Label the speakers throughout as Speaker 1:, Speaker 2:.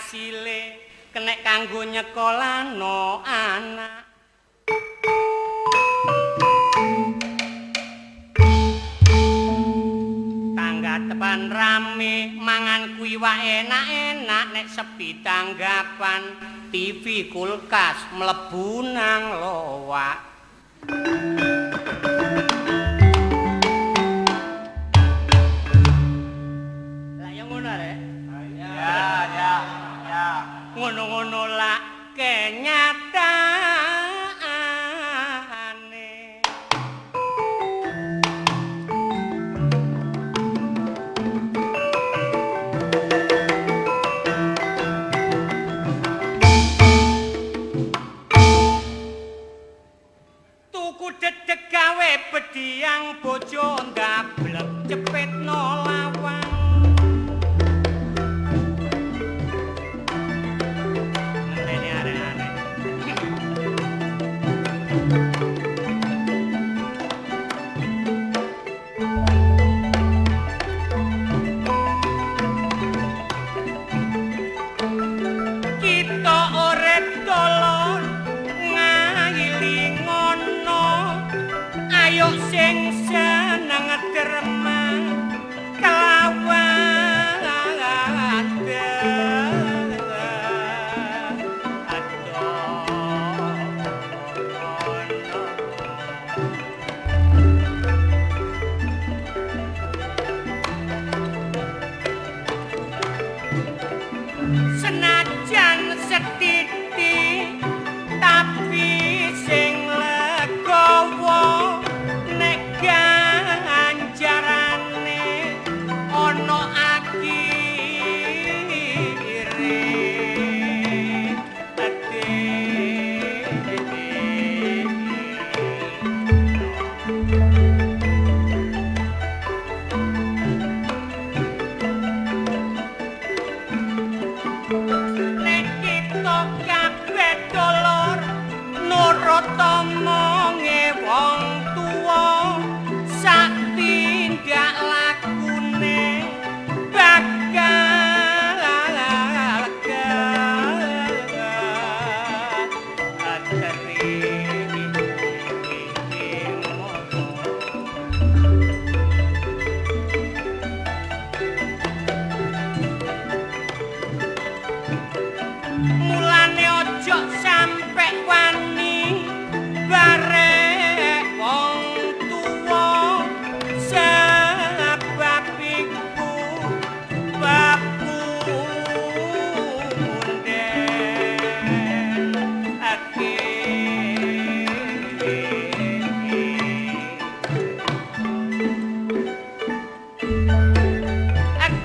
Speaker 1: asile kenek kanggo nyekolano anak. Tanggapan rame mangan kuwi wae enak-enak, nek sepi tanggapan TV kulkas mlebu nang lowak. Lah ya ngono rek.
Speaker 2: Ya ya ya.
Speaker 1: Ngono-ngono lak kenyataane. Dedeg gawe bediyang bojo ndablek cepetno lawang. Ngenteni arek-arek. Kita urip dolor ngaili ngono, ayo sing seneng derma kelawan senajan setiti tapi sing legowo nek ganjarane ana akhire. Nek kita kabeh dolor nurut omonge wong tuwa, sak tindak lakune bakal Mulane ojo sampe wani barek wong tuwa, sebab iku bapunden ake.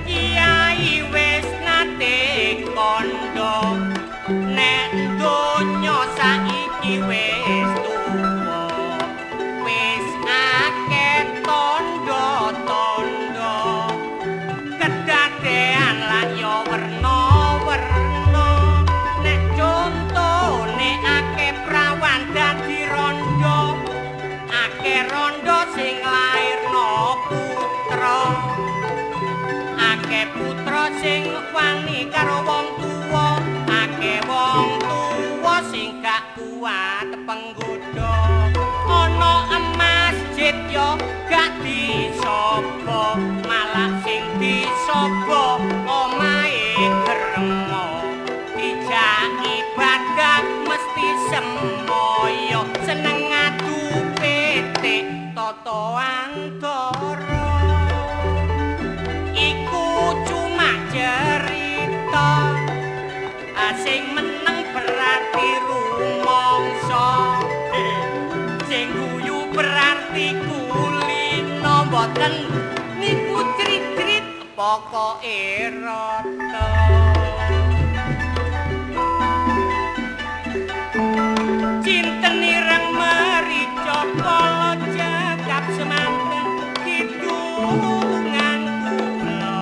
Speaker 1: Kiai wis nate kandha nek donya saiki wis tuwa, wis akeh tandha-tandha kedadean lak ya werna-werna. Nek contone akeh prawan dadi rondo, akeh rondo sing lairno putra, akeh putra sing wani karo wong tuwa, akeh wong tuwa sing gak kuat penggodha. Ana masjid yo gak disapa, malah sing disapa omahe grema. Dijak ibadah mesti semoyo, seneng adu pitik tata antara. Iku cuma cerita, sing meneng berarti rumangsa, sing guyu berarti kulino. Mboten niku crit-crit pokoke rata. Cinten ireng merica kala cekap semanten kidungan kula.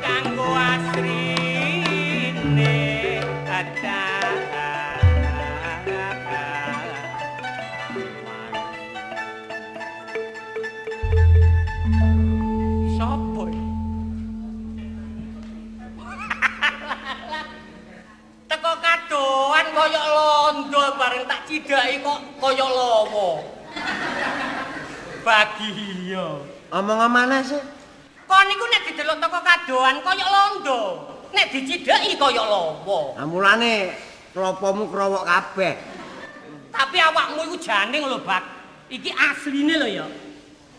Speaker 1: Kanggo asrine ada. Sopo? Teko kadoan kaya londo bareng tak cidhaki kok kaya lawa. Bagiya.
Speaker 3: Omong mana sih?
Speaker 1: Kon niku nek didelok teko kadoan kaya londo, nek dicidhaki kaya lawa.
Speaker 3: Lah mulane klopomu krowok kabeh.
Speaker 1: Tapi awakmu iku jane lho, Bak. Iki asline lho ya.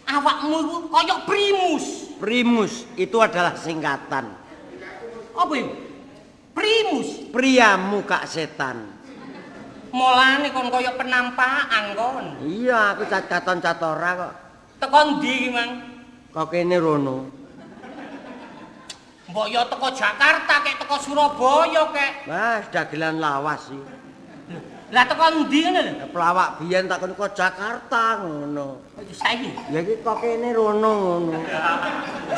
Speaker 1: Awakmu iku kaya primus.
Speaker 3: Primus itu adalah singkatan.
Speaker 1: Apa itu? Primus.
Speaker 3: Pria muka setan.
Speaker 1: Mulane kon kaya penampakan kon.
Speaker 3: Iya, aku katon catora kok.
Speaker 1: Teko ndi iki, Mang?
Speaker 3: Kok kene rono.
Speaker 1: Mbok ya teko Jakarta kek teko Surabaya kek.
Speaker 3: Wah, dagelan lawas iki.
Speaker 1: Lah teko ndi ngono lho?
Speaker 3: Pelawak biyen takon kok Jakarta ngono.
Speaker 1: Saiki.
Speaker 3: Ya iki kok kene rono ngono.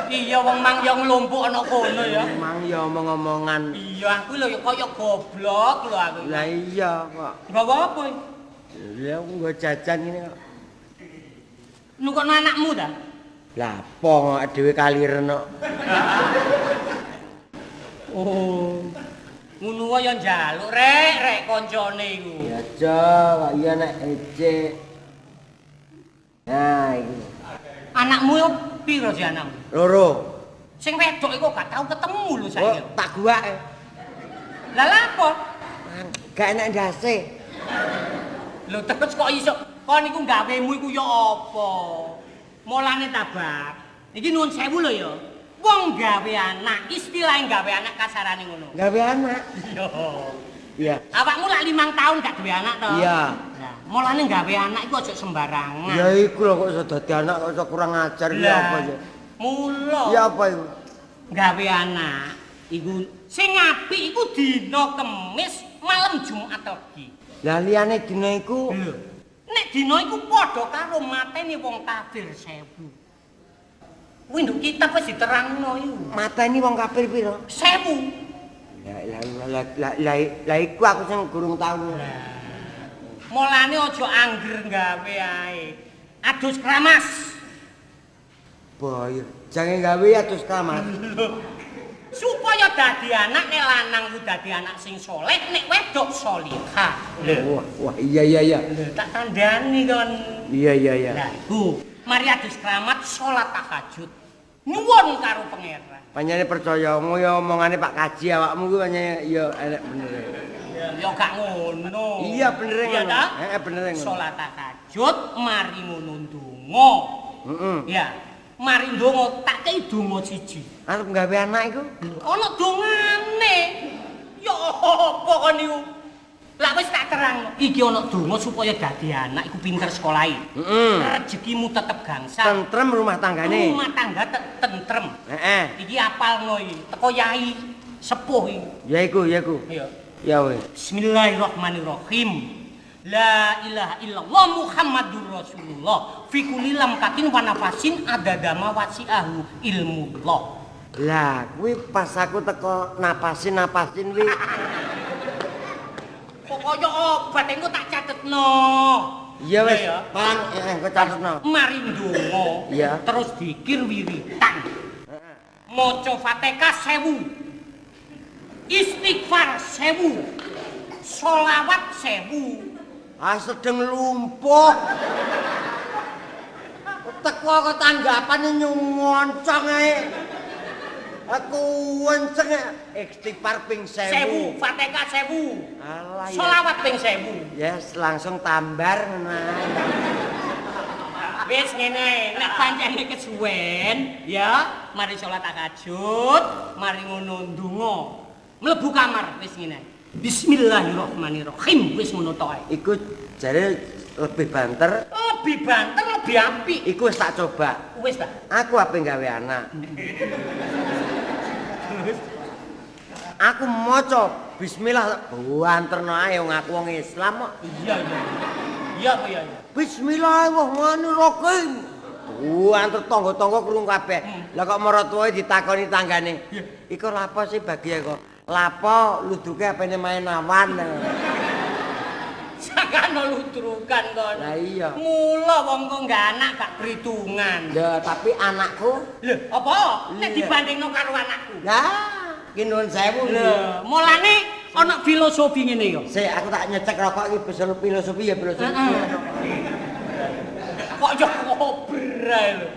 Speaker 1: Iya wong mang ya nglumpuk ana kono ya.
Speaker 3: Mang ya omong-omongan.
Speaker 1: Iya aku lho ya kaya goblok lho aku.
Speaker 3: Lah iya kok.
Speaker 1: Nggawa apa iki?
Speaker 3: Lah aku nggo jajan ngene kok.
Speaker 1: Nukokno anakmu ta?
Speaker 3: Lah apa kok dhewe kaliren kok.
Speaker 1: Oh. Ngono wae ya njaluk rek rek kancane iku.
Speaker 3: Ya aja kok iya nek ece. Nah iki.
Speaker 1: Anakmu yo piro sih anakmu?
Speaker 3: Loro.
Speaker 1: Sing wedok iku gak tau ketemu lho saiki.
Speaker 3: Oh, tak guwake.
Speaker 1: Lah lha apa?
Speaker 3: Gak enak ndase.
Speaker 1: Lho terus kok iso kon iku gawemu iku ya apa? Mulane tabak. Iki nuwun sewu lho ya. Wong gawe anak, istilahe gawe anak kasarane ngono.
Speaker 3: Gawe anak?
Speaker 1: Iya.
Speaker 3: Iya.
Speaker 1: Awakmu lak 5 tahun gak duwe anak to?
Speaker 3: Iya.
Speaker 1: Lah, mulane gawe anak iku aja sembarangan.
Speaker 3: Ya iku lho kok iso dadi anak kok iso kurang ajar iki apa ya?
Speaker 1: Mula.
Speaker 3: Ya apa iku?
Speaker 1: Gawe anak iku sing apik iku dina Kemis malam Jumat legi.
Speaker 3: Lah liyane dina iku?
Speaker 1: Lho. Nek dina iku padha karo mateni wong kafir 1000. Kuwi nduk kitab wis diterangno iku.
Speaker 3: Mateni wong kafir pira?
Speaker 1: 1000.
Speaker 3: Lah lah lah iku aku sing gurung tau.
Speaker 1: Mulane aja angger gawe ae. Adus kramas.
Speaker 3: Boy, jange gawe adus kramas.
Speaker 1: Supaya dadi anak nek lanang ku dadi anak sing soleh, nek wedok solihah.
Speaker 3: Wah, wah iya iya iya.
Speaker 1: Lho, tak tandani kon.
Speaker 3: Iya iya iya.
Speaker 1: Lah iku, mari adus kramat salat tahajud. Nyuwun karo pangeran.
Speaker 3: Panjenengan percaya ya omongane Pak Kaji awakmu kuwi panjenengan ya enek bener.
Speaker 1: Ya gak ngono.
Speaker 3: Iya bener ngono. Heeh bener ngono.
Speaker 1: Salat tahajud mari ngono ndonga.
Speaker 3: Heeh.
Speaker 1: Ya. Mari ndonga tak kei donga siji.
Speaker 3: Arep gawe anak iku?
Speaker 1: Ana dongane. Ya apa kon niku? Lah wis tak terang, iki ana donga supaya dadi anak iku pinter sekolahe.
Speaker 3: Heeh.
Speaker 1: Rezekimu tetep gangsal.
Speaker 3: Tentrem rumah tanggane.
Speaker 1: Rumah tangga tentrem.
Speaker 3: Heeh.
Speaker 1: Iki apalno iki, teko yai sepuh iki.
Speaker 3: Ya iku, ya iku.
Speaker 1: Iya.
Speaker 3: Ya wis.
Speaker 1: Bismillahirrahmanirrahim. La ilaha illallah Muhammadur Rasulullah. Fi kulli lamkatin wa nafasin adadama wasi'ahu ilmullah.
Speaker 3: Lah, kuwi pas aku teko napasin-napasin kuwi.
Speaker 1: Pokoke obat engko tak catetno.
Speaker 3: Iya wis, Pang, engko catetno.
Speaker 1: Mari ndonga, terus dikir wiritan.
Speaker 3: Heeh.
Speaker 1: Maca Fatihah 1000. Istighfar 1000. Sholawat 1000.
Speaker 3: Ah sedeng lumpuh. Teko kok tanggapane nyungoncong ae. Aku wenceng istighfar ping 1000,
Speaker 1: Fatihah 1000.
Speaker 3: Alah ya.
Speaker 1: Sholawat ping 1000.
Speaker 3: Yes, langsung tambar ngono ae.
Speaker 1: Wis ngene, nek pancene kesuwen, ya, mari salat tahajud, mari ngono ndonga. Mlebu kamar wis ngene. Bismillahirrahmanirrahim, wis ngono tok ae.
Speaker 3: Iku jare lebih banter.
Speaker 1: Lebih banter, lebih apik.
Speaker 3: Iku wis tak coba.
Speaker 1: Wis ta?
Speaker 3: Aku ape gawe anak. Aku maca bismillah banterno ae wong aku wong Islam kok.
Speaker 1: Iya iya. Iya apa ya?
Speaker 3: Bismillahirrahmanirrahim. Banter tangga-tangga krungu kabeh. Lah kok maratuwae ditakoni tanggane. Iku lapo sih bagi kok? Lapo luduke apene main awan.
Speaker 1: Sakano ludrukan kon.
Speaker 3: Lah iya.
Speaker 1: Mula wong kok nggak anak gak perhitungan.
Speaker 3: Lah tapi anakku
Speaker 1: lho apa? Nek dibandingno karo anakku.
Speaker 3: Lah, iki nuwun sewu.
Speaker 1: Lho, mulane ana filosofi ngene yo.
Speaker 3: Sik, aku tak nyecek rokok iki bisa filosofi ya filosofi.
Speaker 1: Kok yo kober ae lho.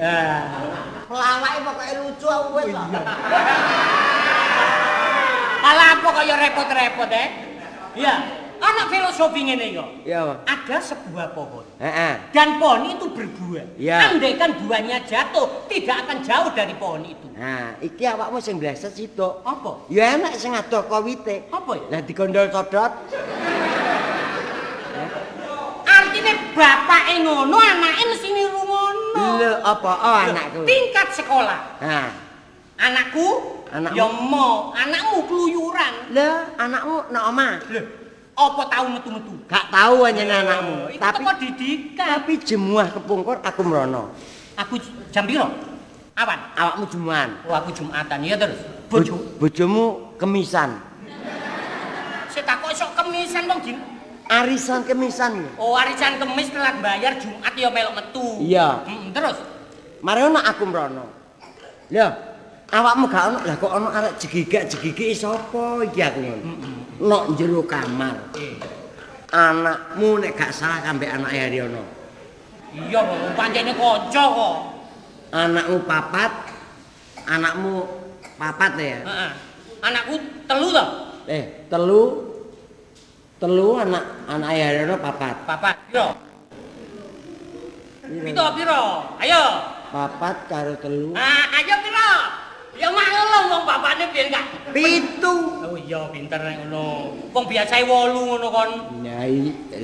Speaker 1: Ah,
Speaker 3: pelawake pokoke lucu aku wis kok.
Speaker 1: Alah apa kok ya repot-repot eh? Iya, ana filosofi ngene yo.
Speaker 3: Iya,
Speaker 1: ada sebuah pohon.
Speaker 3: Heeh.
Speaker 1: Dan pohon itu berbuah.
Speaker 3: Ya.
Speaker 1: Andaikan buahnya jatuh, tidak akan jauh dari pohon itu.
Speaker 3: Nah, iki awakmu sing bleset sitok.
Speaker 1: Apa?
Speaker 3: Ya enak sing adoh kok wite.
Speaker 1: Apa ya?
Speaker 3: Lah digondol codot.
Speaker 1: Artine bapake ngono, anake mesti niru ngono.
Speaker 3: Lho, apa? Oh, anakku.
Speaker 1: Tingkat sekolah.
Speaker 3: Nah,
Speaker 1: anakku
Speaker 3: anakmu
Speaker 1: ya mo, anakmu keluyuran.
Speaker 3: Lho, anakmu nok omah.
Speaker 1: Lho, apa tau metu-metu?
Speaker 3: Gak tau anjene anakmu.
Speaker 1: Iku
Speaker 3: Tapi
Speaker 1: teko didikan.
Speaker 3: Tapi jemuah kepungkur aku mrono.
Speaker 1: Aku jam piro? Awan.
Speaker 3: Awakmu jemuan.
Speaker 1: Oh, aku Jumatan. Iya terus. Bojo
Speaker 3: bojomu kemisan.
Speaker 1: Sik tak kok iso kemisan wong jin.
Speaker 3: Arisan kemisan.
Speaker 1: Oh, arisan kemis telat bayar Jumat ya melok metu.
Speaker 3: Iya.
Speaker 1: Terus
Speaker 3: mari ono aku mrono. Lho, awakmu gak ono, lah kok ono arek jegigak-jegigik sapa iki aku ngono. Nok jero kamar. Anakmu nek gak salah kambek anake Haryono.
Speaker 1: Iya, pancene kanca kok.
Speaker 3: Anakmu papat, anakmu papat ya.
Speaker 1: Heeh. Anakku telu to?
Speaker 3: Telu anak anake Haryono papat.
Speaker 1: Papat piro? Pito piro? Ayo.
Speaker 3: Papat karo telu.
Speaker 1: Ah, ayo piro? Ya maklum wong bapakne biyen gak
Speaker 3: 7.
Speaker 1: Oh iya pinter nek ngono. Wong biasae 8 ngono kon.
Speaker 3: Lah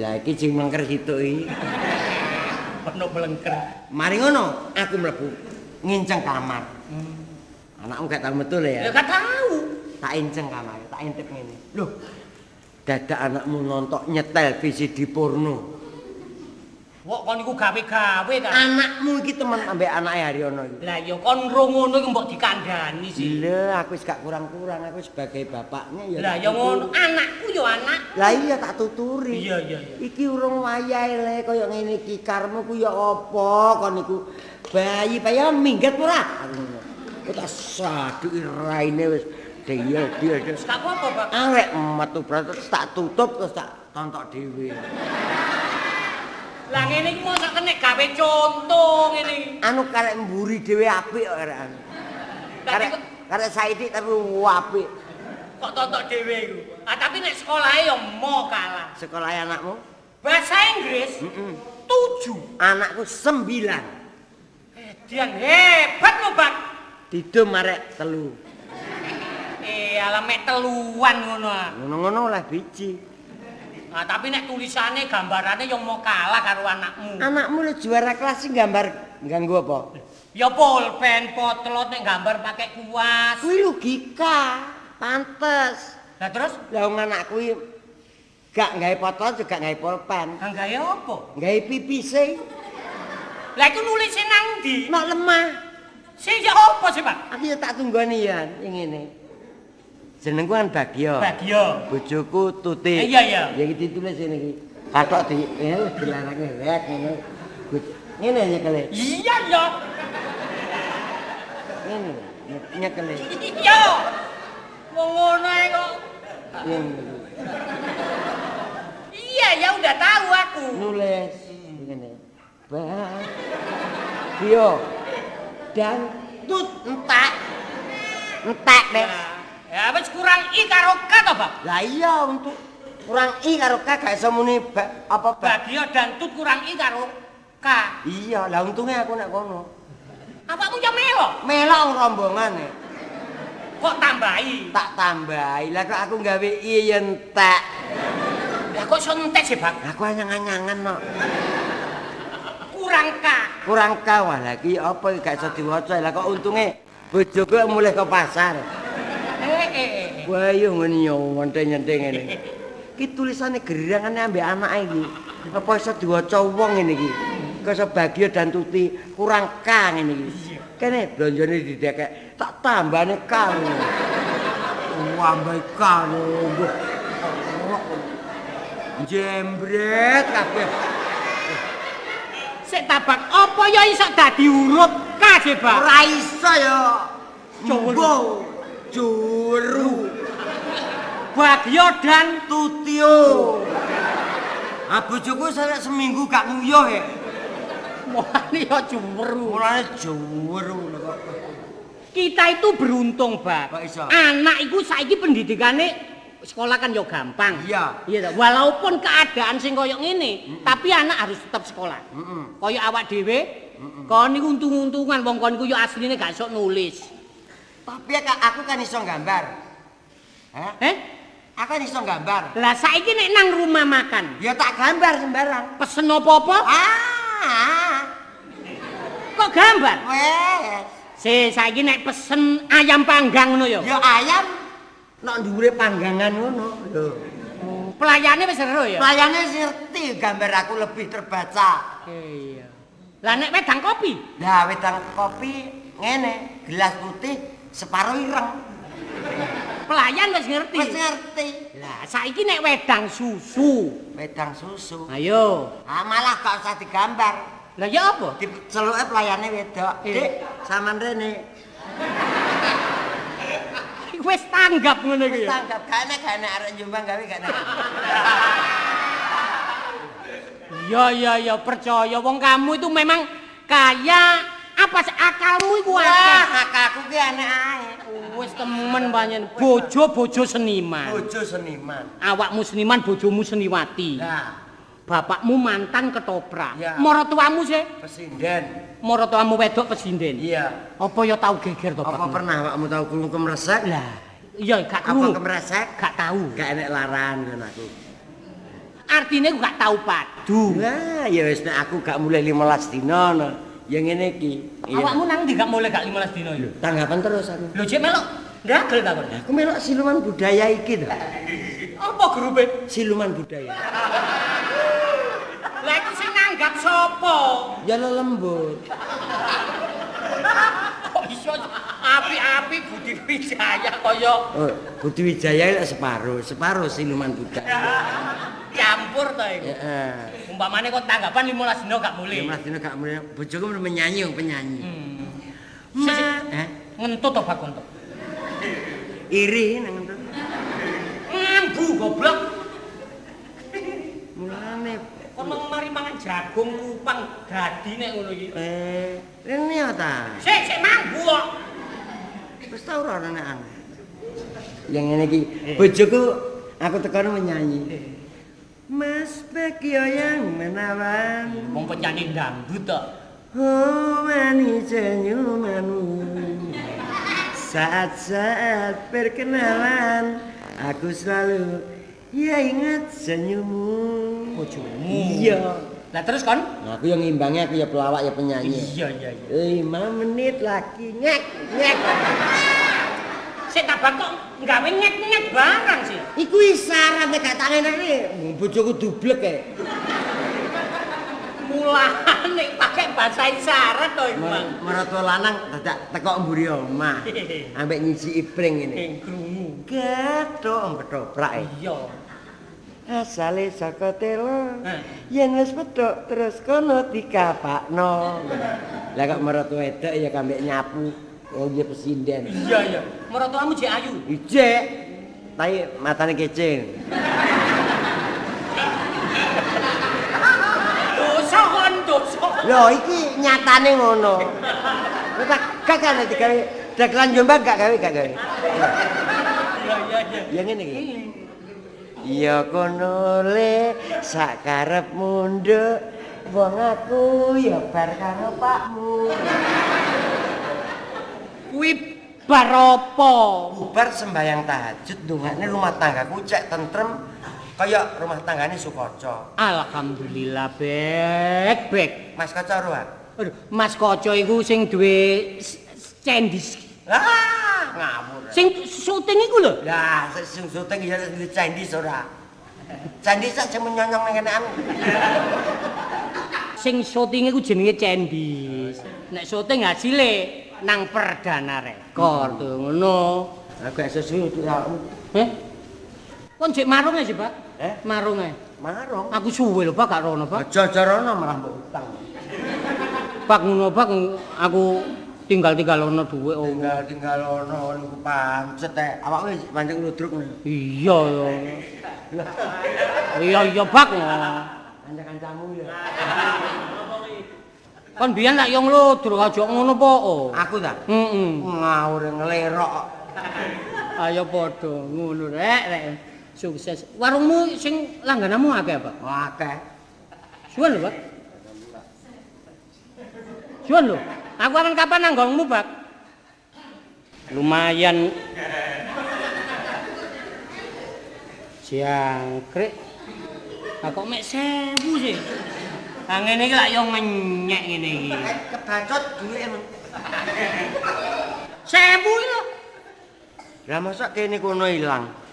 Speaker 3: lah iki sing mengker situk iki.
Speaker 1: Ono mlengker.
Speaker 3: Mari ngono aku mlebu nginceng kamar. Anakmu gak tau metu lho ya.
Speaker 1: Ya gak tau.
Speaker 3: Tak inceng kamar, tak intip ngene. Loh. Dadak anakmu nontok nyetel VCD porno.
Speaker 1: Wok kon iku gawe-gawe ta.
Speaker 3: Anakmu iki temen ambek anake Haryono iki.
Speaker 1: Lah ya kon ro ngono iku mbok dikandhani sih.
Speaker 3: Lho, aku wis gak kurang-kurang, aku sebagai bapaknya ya.
Speaker 1: Lah ya ngono, anakku ya anak.
Speaker 3: Lah iya tak tuturi.
Speaker 1: Iya iya iya.
Speaker 3: Iki urung wayahe le kaya ngene iki karepmu ku ya apa kon iku. Bayi bayi minggat ora? Aku ngono. Tak saduki raine wis deyel-deyel.
Speaker 1: Wis gak apa-apa, Pak.
Speaker 3: Arek metu terus tak tutup terus tak tontok dhewe.
Speaker 1: Lah ngene iki mosok kenek gawe conto ngene iki.
Speaker 3: Anu karek mburi dhewe apik kok karek anu. Karek saithik tapi apik.
Speaker 1: Kok tontok dhewe iku. Ah tapi nek sekolahe ya mo kalah.
Speaker 3: Sekolahe anakmu?
Speaker 1: Bahasa Inggris?
Speaker 3: Heeh.
Speaker 1: 7.
Speaker 3: Anakku 9.
Speaker 1: Edian hebat lho, Pak.
Speaker 3: Didum arek 3.
Speaker 1: Alah mek teluan ngono ah.
Speaker 3: Ngono-ngono oleh biji.
Speaker 1: Nah, tapi nek tulisane gambarane yang mau kalah karo anakmu.
Speaker 3: Anakmu lho juara kelas sing gambar ganggu apa?
Speaker 1: Ya pulpen, potlot nek gambar pakai kuas.
Speaker 3: Kuwi logika, pantes.
Speaker 1: Lah terus?
Speaker 3: Lah wong anak kuwi gak gawe potlot juga gawe pulpen.
Speaker 1: Lah gawe apa?
Speaker 3: Gawe pipise.
Speaker 1: Lah iku nulise nang ndi?
Speaker 3: Nok lemah.
Speaker 1: Sing ya apa sih, Pak?
Speaker 3: Aku ya tak tunggoni ya ngene. Jenengku kan Bagio.
Speaker 1: Bagio.
Speaker 3: Bojoku Tuti.
Speaker 1: Iya iya.
Speaker 3: Ya iki ditulis ngene iki. Kathok di dilarange rek ngene. Ngene nyekele.
Speaker 1: Iya iya.
Speaker 3: Ngene nyekele.
Speaker 1: Iya. Wong ngono ae kok. Iya ya udah tahu aku.
Speaker 3: Nulis ngene. Bagio dan Tut entek. Entek wis.
Speaker 1: Ya wis kurang i karo k to, Pak?
Speaker 3: Lah iya untuk kurang i karo k gak iso muni apa
Speaker 1: Bagio dan Tut kurang i karo k.
Speaker 3: Iya, lah untungnya aku nek kono.
Speaker 1: Awakmu ya melok?
Speaker 3: Melok rombongane.
Speaker 1: Kok tambahi?
Speaker 3: Tak tambahi. Lah kok aku gawe i ya entek.
Speaker 1: Lah kok iso entek sih, Pak?
Speaker 3: Aku anyang-anyangan kok.
Speaker 1: Kurang k.
Speaker 3: Kurang k wah lah iki apa gak iso diwaca. Lah kok untunge bojoku mulih ke pasar. Wah yo ngene yo nyente-nyente ngene. Iki tulisane gerangane ambek anake iki. Apa iso diwaca wong ngene iki? Kok iso Bagio dan Tuti kurang k ngene iki. Kene blonjone didekek, tak tambane k. Wah, ambek k. Jembret kabeh.
Speaker 1: Sik tabak apa ya iso dadi huruf K sih, Bak?
Speaker 3: Ora iso ya. Jumbo. Juru.
Speaker 1: Bagyo dan
Speaker 3: Tutio. Ah bojoku sampe seminggu gak nguyuh ya.
Speaker 1: Mulane ya juweru.
Speaker 3: Mulane juweru lho kok.
Speaker 1: Kita itu beruntung, Bak.
Speaker 3: Kok iso?
Speaker 1: Anak iku saiki pendidikane sekolah kan ya gampang.
Speaker 3: Iya.
Speaker 1: Iya, walaupun keadaan sing koyo ngene, tapi anak harus tetap sekolah. Koyo awak dhewe, kon niku untung-untungan wong kon iku yo asline gak iso nulis.
Speaker 3: Tapi ya, aku kan iso gambar. Hah?
Speaker 1: Eh?
Speaker 3: Aku kan iso gambar.
Speaker 1: Lah saiki nek nang rumah makan,
Speaker 3: ya tak gambar sembarang.
Speaker 1: Pesen apa-apa?
Speaker 3: Ah.
Speaker 1: Kok gambar?
Speaker 3: Wes.
Speaker 1: Si saiki nek pesen ayam panggang ngono ya.
Speaker 3: Ya ayam nek dhuwure panggangan ngono lho.
Speaker 1: Pelayane wis ero ya.
Speaker 3: Pelayane wis ngerti gambar aku lebih terbaca.
Speaker 1: Iya. Lah nek wedang kopi?
Speaker 3: Lah wedang kopi ngene, gelas putih separo ireng.
Speaker 1: Pelayan wis ngerti.
Speaker 3: Wis ngerti.
Speaker 1: Lah saiki nek wedang susu.
Speaker 3: Wedang susu.
Speaker 1: Ayo.
Speaker 3: Ah malah gak usah digambar.
Speaker 1: Lah ya apa?
Speaker 3: Diceluke pelayane wedok. Dik, sampean rene.
Speaker 1: Wis tanggap ngono iki.
Speaker 3: Wis tanggap, gak enak arek Jombang gawe gak enak.
Speaker 1: Ya ya ya percaya wong kamu itu memang kaya apa sih akalmu iku akeh.
Speaker 3: Wah, akalku ki aneh ae.
Speaker 1: Wis temen pancen bojo-bojo seniman.
Speaker 3: Bojo seniman.
Speaker 1: Awakmu seniman, bojomu seniwati.
Speaker 3: Lah,
Speaker 1: bapakmu mantan ketoprak.
Speaker 3: Ya.
Speaker 1: Maratuamu sih?
Speaker 3: Pesinden.
Speaker 1: Maratuamu wedok pesinden.
Speaker 3: Iya.
Speaker 1: Apa ya tau geger to, Pak?
Speaker 3: Apa pernah awakmu tau krungu kemresek?
Speaker 1: Lah, iya gak krungu.
Speaker 3: Apa kemresek?
Speaker 1: Gak tau.
Speaker 3: Gak enek laran ngono aku.
Speaker 1: Artine aku gak tau padu.
Speaker 3: Lah, ya wis nek aku gak mulih 15 dina no. Ya ngene iki.
Speaker 1: Awakmu nang ndi gak mulih gak 15 dina iki?
Speaker 3: Tanggapan terus aku.
Speaker 1: Lho, jek melok ndagel ta kon?
Speaker 3: Aku melok siluman budaya iki to.
Speaker 1: Apa grupe?
Speaker 3: Siluman budaya.
Speaker 1: Lah iku sing nanggap sapa?
Speaker 3: Ya lelembut.
Speaker 1: Kok iso api-api Budi Wijaya kaya
Speaker 3: oh, Budi Wijaya lek separo, separo siluman budaya.
Speaker 1: Campur ta iku.
Speaker 3: Heeh.
Speaker 1: Umpamane kok tanggapan 15 dina gak mulih.
Speaker 3: 15 dina gak mulih. Bojoku menyanyi wong penyanyi.
Speaker 1: Ngentut to Bakon to?
Speaker 3: Iri nang ngentut.
Speaker 1: Ngambu goblok.
Speaker 3: Mulane
Speaker 1: kono mari mangan jagung kupang dadi nek ngono iki.
Speaker 3: Rene ya ta?
Speaker 1: Sik sik mambu kok.
Speaker 3: Wis tau ora ana nek. Yang ngene iki, bojoku aku tekono menyanyi. Mas Bagyo yang menawan.
Speaker 1: Wong penyanyi dangdut to.
Speaker 3: Oh manis senyumanmu. Saat-saat perkenalan aku selalu ya ingat senyummu.
Speaker 1: Bojomu.
Speaker 3: Iya.
Speaker 1: Lah terus kon?
Speaker 3: Nah, aku yang ngimbangi aku ya pelawak ya penyanyi.
Speaker 1: Iya iya iya.
Speaker 3: 5 menit lagi ngek ngek.
Speaker 1: Sik tabak kok nggawe ngek-ngek barang sih.
Speaker 3: Iku isyarat nek gak tak ngene bojoku dublek kae.
Speaker 1: Mulane pakai bahasa isyarat to iku.
Speaker 3: Maratuwa lanang dadak teko mburi omah. Ambek nyisiki pring ngene.
Speaker 1: Krungu.
Speaker 3: Gethuk ketoprak.
Speaker 1: Iya.
Speaker 3: Asale saka telo. Yen wis petuk terus kono dikapakno. Lah kok maratuwa wedok ya kambek nyapu. Oh iya pesinden.
Speaker 1: Iya iya. Maratuwamu jek ayu.
Speaker 3: Ijek. Tapi matane kece.
Speaker 1: Dosa kon dosa.
Speaker 3: Lho iki nyatane ngono. Kowe tak gak kan digawe dagelan Jombang gak gawe gak gawe.
Speaker 1: Iya iya iya.
Speaker 3: Ya ngene iki. Ya kono le sak karep munduk wong aku ya bar karo pakmu.
Speaker 1: Kuwi bar apa?
Speaker 3: Bubar sembayang tahajud ndongakne rumah tanggaku cek tentrem kaya rumah tanggane Sukaca.
Speaker 1: Alhamdulillah bek bek.
Speaker 3: Mas Kaca ro.
Speaker 1: Aduh, Mas Kaca iku sing duwe cendis.
Speaker 3: Ah, ngawur.
Speaker 1: Sing syuting iku lho.
Speaker 3: Lah, sing syuting ya duwe cendis ora. Cendis sak sing menyonyong nang kenean.
Speaker 1: Sing syuting iku jenenge cendis. Nek syuting hasile nang Perdana Rekor tuh ngono.
Speaker 3: Aku gak sesuai aku.
Speaker 1: Eh? Kon jek marunge sih, Pak?
Speaker 3: Eh?
Speaker 1: Marunge.
Speaker 3: Marung.
Speaker 1: Aku suwe lho, Pak, gak rono, Pak.
Speaker 3: Aja-aja rono malah mbok utang.
Speaker 1: Pak ngono, Pak, aku tinggal-tinggal ono dhuwit.
Speaker 3: Tinggal-tinggal ono niku pancet e. Awakmu pancet ngludruk ngono.
Speaker 1: Iya ya. Iya iya, Pak.
Speaker 3: Kanca-kancamu ya.
Speaker 1: Kon biyen lak yo ngludruk aja ngono po.
Speaker 3: Aku ta?
Speaker 1: Heeh.
Speaker 3: Ngawur nglerok.
Speaker 1: Ayo padha ngono rek, rek. Sukses. Warungmu sing langgananmu akeh, Pak?
Speaker 3: Akeh.
Speaker 1: Suwun lho, Pak. Suwun lho. Aku akan kapan nanggongmu, Pak? Lumayan. Jangkrik. Lah kok mek 1000 sih? Lah ngene iki lak yo ngenyek ngene iki.
Speaker 3: Kebacut duwe emang.
Speaker 1: 1000 iki lho.
Speaker 3: Lah mosok kene kono ilang.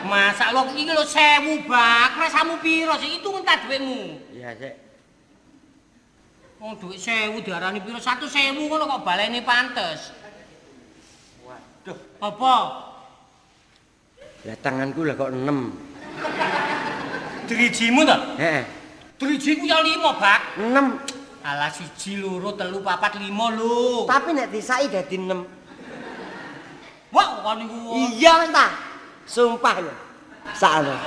Speaker 1: Masak lho iki lho 1000, Bak. Rasamu piro sih? Itu entar dhuwitmu.
Speaker 3: Iya, sik.
Speaker 1: Wong dhuwit 1000 diarani piro? 100.000 ngono kok baleni pantes.
Speaker 3: Waduh.
Speaker 1: Apa?
Speaker 3: Lah tanganku lah kok 6.
Speaker 1: Drijimu ta?
Speaker 3: Heeh.
Speaker 1: Drijiku ya 5, Bak.
Speaker 3: 6.
Speaker 1: Alah 1 2 3 4 5 lho.
Speaker 3: Tapi nek disaki dadi 6.
Speaker 1: Wah, kok niku.
Speaker 3: Iya wis ta. Sumpah lho. Sakno.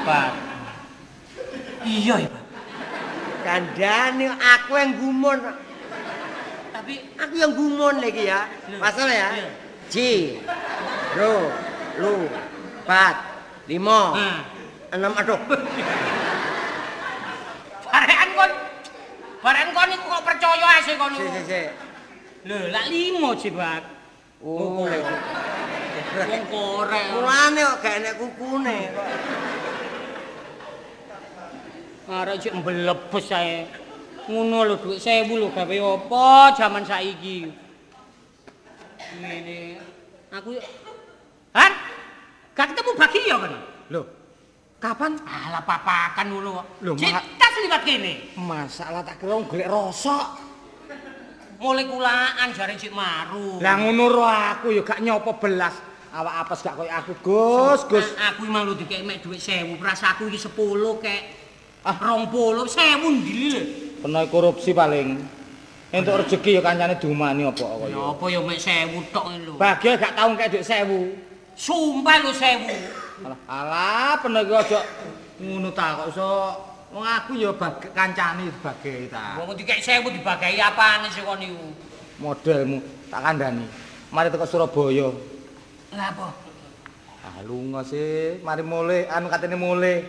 Speaker 1: Pak. Iya ya, Pak.
Speaker 3: Kandhane aku yang gumun.
Speaker 1: Tapi
Speaker 3: aku yang gumun lagi ya. Masalah ya. Ji. Ro, lu, 4, 5, 6 aduh.
Speaker 1: Barekan kon. Barekan kon iku kok percaya ae sih kon niku.
Speaker 3: Sik, sik.
Speaker 1: Lho, lak 5 sih, Pak.
Speaker 3: Oh,
Speaker 1: wong korek.
Speaker 3: Mulane kok gak enek kukune kok.
Speaker 1: Arek sik mblebes ae. Ngono lho dhuwit 1000 lho gawe apa jaman saiki. Ngene. Aku Han? Gak ketemu Bagio kan?
Speaker 4: Lho. Kapan?
Speaker 1: Alah papakan ngono kok.
Speaker 4: Lho,
Speaker 1: tas liwat kene.
Speaker 4: Masalah tak kira wong golek rosok.
Speaker 1: Mulai kulaan jare sik maru.
Speaker 4: Lah ngono ro aku ya gak nyopo belas. Awak apes gak koyo aku, Gus, Gus.
Speaker 1: Aku mang lho dikek mek dhuwit 1000, prasaku iki 10 kek. Ah, 20, 1000 ndi lho.
Speaker 4: Kena korupsi paling. Entuk rezeki ya kancane diumani apa kaya.
Speaker 1: Ya apa ya mek 1000 tok lho.
Speaker 4: Bagio gak tau ngekek dhuwit 1000.
Speaker 1: Sumpah lho 1000.
Speaker 4: Alah, alah peno iki aja ngono ta kok iso. Wong aku ya kancane dibagi ta.
Speaker 1: Wong dikek 1000 dibagi apane sih kon niku?
Speaker 4: Modelmu tak kandhani. Mari teko Surabaya.
Speaker 1: Lah apa?
Speaker 4: Ah lunga sih, mari mulih anu katene mulih.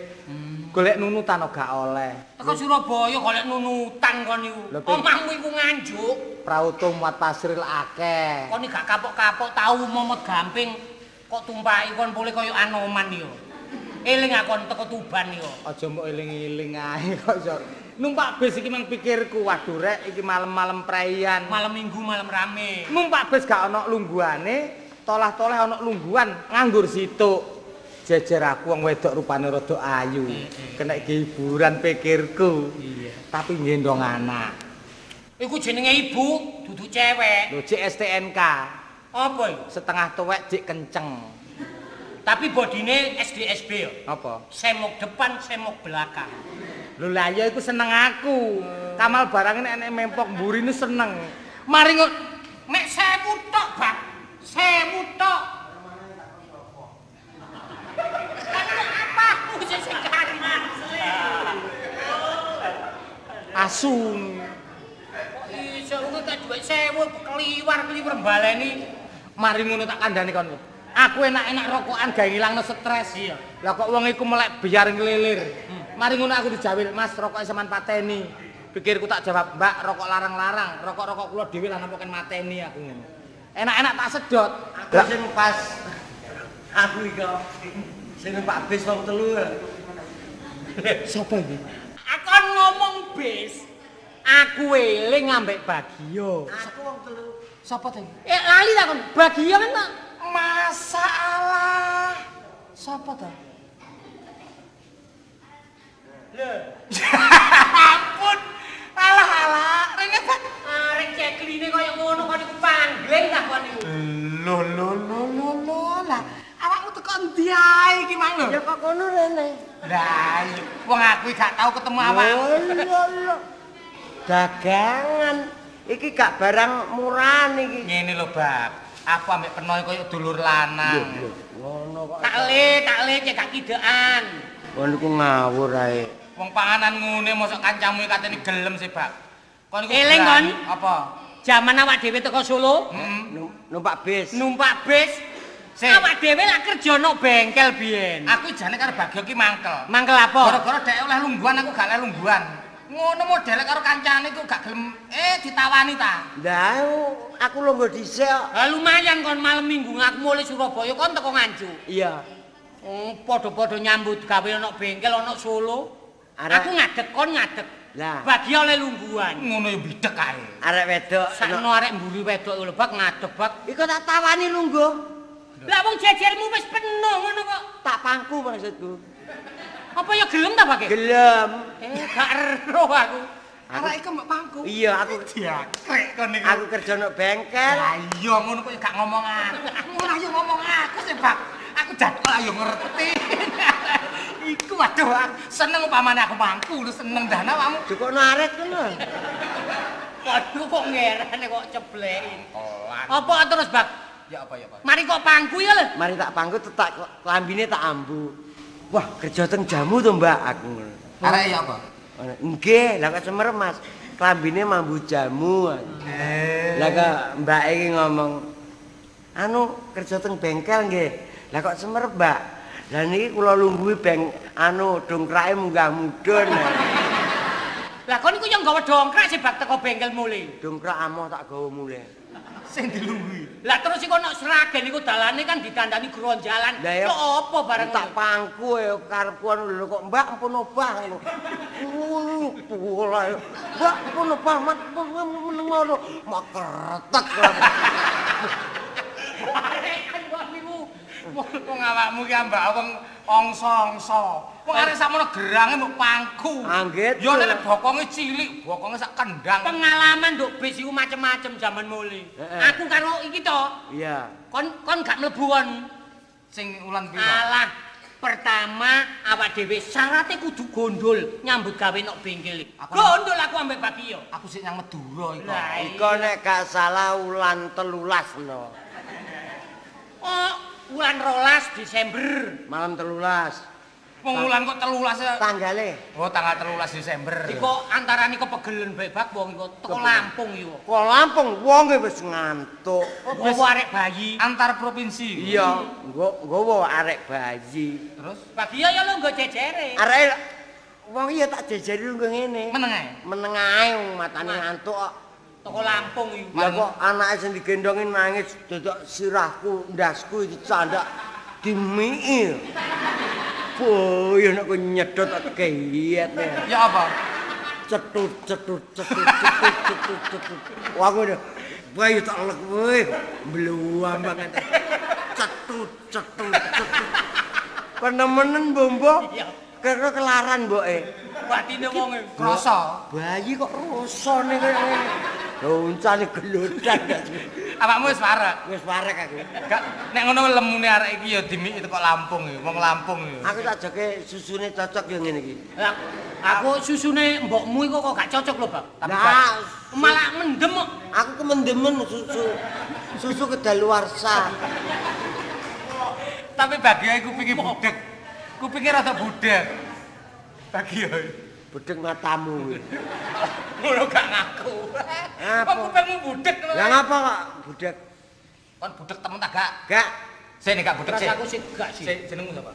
Speaker 4: Golek nunutan gak oleh.
Speaker 1: Teko Surabaya golek nunutan kon niku. Omahmu iku Nganjuk.
Speaker 4: Prauto muat pasir akeh.
Speaker 1: Kon iki gak kapok-kapok tau momot gamping kok tumpaki kon pole kaya Anoman yo. Eling akon teko Tuban yo.
Speaker 4: Aja mbok eling-eling ae kok iso. Numpak bis iki mang pikirku, waduh rek iki malem-malem preian.
Speaker 1: Malam Minggu malam rame.
Speaker 4: Numpak bis gak ana lungguhane, tolah-toleh ana lungguhan nganggur situk. Jejer aku wong wedok rupane rada ayu. Kena hiburan pikirku.
Speaker 1: Iya.
Speaker 4: Tapi nggendong anak.
Speaker 1: Iku jenenge ibu, dudu cewek.
Speaker 4: Lho jek STNK.
Speaker 1: Apa iku?
Speaker 4: Setengah tuwek jek kenceng.
Speaker 1: Tapi bodine SDSB ya.
Speaker 4: Apa?
Speaker 1: Semok depan, semok belakang.
Speaker 4: Lho lah ya iku seneng aku. Kamal barang nek enek mempok mburine seneng. Mari kok
Speaker 1: mek 1000 tok, Bak. 1000 tok. Apa aku sing kari?
Speaker 4: Asu.
Speaker 1: Kok iso kok gak dhuwit 1000 kliwar-kliwar baleni.
Speaker 4: Mari ngono tak kandhani kon. Aku enak-enak rokokan gawe ngilangno stres.
Speaker 1: Iya.
Speaker 4: Lah kok wong iku melek biar ngelilir. Mari ngono aku dijawil, Mas, rokoke sampean pateni. Pikirku tak jawab, Mbak, rokok larang-larang, rokok-rokok kula dhewe lah napa kan mateni aku ngono. Enak-enak tak sedot.
Speaker 3: Aku sing pas aku iki sing numpak bis wong telu.
Speaker 4: Sapa iki?
Speaker 1: Aku ngomong bis. Aku eling ambek Bagio.
Speaker 3: Aku wong telu.
Speaker 4: Sapa ta iki?
Speaker 1: Lali ta kon. Bagio kan tak
Speaker 4: masalah. Sapa ta?
Speaker 1: Lho.
Speaker 4: Ampun. Alah alah, rene Pak.
Speaker 1: Arek cekline kaya ngono kon iku pangling ta kon niku.
Speaker 4: Lho lho lho lho lho lah. Awak
Speaker 3: rene.
Speaker 4: Lah iya, wong aku gak tau ketemu awakmu.
Speaker 3: Lho. Dagangan iki gak barang murahan iki.
Speaker 4: Ngene lho, Bab. Aku ambek Penoy koyo dulur lanang.
Speaker 3: Lho, ngono kok.
Speaker 1: Tak le cek gak kidean.
Speaker 3: Kon niku ngawur ae.
Speaker 4: Wong panganan ngene mosok kancamu katene gelem sih, Bab. Kon iku
Speaker 1: eling kon?
Speaker 4: Apa?
Speaker 1: Jaman awak dhewe teko Solo,
Speaker 3: numpak bis.
Speaker 1: Numpak bis. Awak dhewe lak kerja nok bengkel biyen.
Speaker 4: Aku jane karo Bagio ki mangkel.
Speaker 1: Mangkel apa?
Speaker 4: Gara-gara dhek oleh lungguhan aku gak oleh lungguhan. Ngono modele karo kancane ku gak gelem ditawani ta.
Speaker 3: Lah aku lungguh dhisik kok.
Speaker 1: Lah lumayan kon malam Minggu aku mulih Surabaya kon teko Nganjuk.
Speaker 3: Iya.
Speaker 1: Padha-padha nyambut gawe nok bengkel ana Solo. Aku ngadeg kon ngadeg.
Speaker 3: Lah
Speaker 1: Bagi oleh lungguhan.
Speaker 4: Ngono ya bidek kae.
Speaker 3: Arek wedok
Speaker 1: sakno arek mburi wedok lho Bak ngadeg Bak.
Speaker 3: Iku tak tawani lungguh.
Speaker 1: Lah wong jejermu wis penuh ngono kok.
Speaker 3: Tak pangku maksudku.
Speaker 1: Apa ya gelem ta, Pak?
Speaker 3: Gelem.
Speaker 1: Gak ero aku.
Speaker 4: Arek iku mbok pangku.
Speaker 3: Iya, aku
Speaker 4: diakrek kon niku.
Speaker 3: Aku kerja nok bengkel.
Speaker 4: Lah iya ngono kok gak ngomong aku. Ngono ayo ngomong aku sih, Bak. Aku jadwal ayo ngerti. Iku waduh aku seneng upamane aku mangku lu seneng dah awakmu.
Speaker 3: Jukokno aret ngono.
Speaker 1: Waduh kok ngerane kok cebleki. Apa terus, Bak?
Speaker 4: Ya apa ya, Pak?
Speaker 1: Mari kok pangku ya lho.
Speaker 3: Mari tak pangku tak klambine tak ambu. Wah, kerja teng jamu to, Mbak, aku ngono.
Speaker 4: Arek ya apa?
Speaker 3: Nggih, lah kok semerep, Mas. Klambine mambu jamu. Lah kok Mbak iki ngomong, "Anu kerja teng bengkel nggih." Lah kok semerep, Mbak? Lah niki kula lungguhi beng anu dongkrake munggah mudhun.
Speaker 1: Lah kon niku yo nggawa dongkrak sih bak teko bengkel mulih.
Speaker 3: Dongkrak amoh tak gawa mulih.
Speaker 4: Sing dilungguhi.
Speaker 1: Lah terus iku ana Sragen iku dalane kan didandani gronjalan.
Speaker 3: Lah
Speaker 1: Kok apa bareng
Speaker 3: tak pangku ya karepku anu lho kok Mbak ampun obah ngono. Mbak ampun obah meneng ngono. Mak kretek.
Speaker 1: Arek kan kok niku
Speaker 4: wong awakmu ki ambak wong angsa-angsa. Wong arek sakmono gerange mbok pangku.
Speaker 3: Anggit.
Speaker 4: Ya nek bokonge cilik, bokonge sak kendang.
Speaker 1: Pengalaman nduk bis iku macem-macem jaman mule. Aku karo iki to.
Speaker 3: Iya.
Speaker 1: Kon gak mlebu kon.
Speaker 4: Sing ulan piro?
Speaker 1: Alah, pertama awak dhewe syarate kudu gondol nyambut gawe nok bengkel. Gondol aku ambek Bagio.
Speaker 4: Aku sik nang Madura iku.
Speaker 3: Iku nek gak salah ulan 13 no.
Speaker 1: Oh, wulan 12 Desember.
Speaker 3: Malam 13.
Speaker 4: Wong wulan kok 13
Speaker 3: tanggale.
Speaker 4: Oh, tanggal 13 Desember.
Speaker 1: Iku antarane kepegelen bebak wong iku teko Lampung iku.
Speaker 3: Kok Lampung wonge wis ngantuk.
Speaker 1: Nggawa arek bayi
Speaker 4: antar provinsi.
Speaker 3: Iya, nggawa arek bayi.
Speaker 4: Terus
Speaker 1: Bagio ya lho nggo jejere.
Speaker 3: Arek wong iya tak jejeri lho ngene.
Speaker 4: Meneng ae.
Speaker 3: Meneng ae wong matane ngantuk kok.
Speaker 1: Teko Lampung iku.
Speaker 3: Lah kok anake sing digendongi nangis dodok sirahku, ndasku dicandak dimiki. Boyo nek nyedot tak keyet.
Speaker 4: Ya apa?
Speaker 3: Cetut cetut cetut cetut cetut cetut. Wah aku bayu tak lek kowe mbluwam banget. Cetut cetut cetut. Penemenen bombo. Kira kelaran mboke.
Speaker 1: Batine wong
Speaker 4: krasa.
Speaker 3: Bayi kok rasane kaya ngene. Loncane gelodang.
Speaker 4: Awakmu wis warek.
Speaker 3: Wis warek aku.
Speaker 4: Gak nek ngono lemune arek iki ya dimiki teko Lampung ya, wong Lampung ya.
Speaker 3: Aku tak joke susune cocok ya ngene iki.
Speaker 1: Lah aku susune mbokmu iku kok gak cocok lho, Bang.
Speaker 3: Tapi nah,
Speaker 1: malah mendem kok.
Speaker 3: Aku kemendemen susu. Susu kedaluwarsa.
Speaker 4: Tapi Bagio iku kupinge budheg. Kupinge rada budheg. Bagio.
Speaker 3: Budheg matamu.
Speaker 4: Ngono gak ngaku. Kok kupingmu budheg lho.
Speaker 3: Lah ngapa kok budheg?
Speaker 4: Kon budheg temen ta gak?
Speaker 3: Gak.
Speaker 4: Sik nek gak budheg sik.
Speaker 1: Aku sik gak sih.
Speaker 4: Sik jenengmu sapa?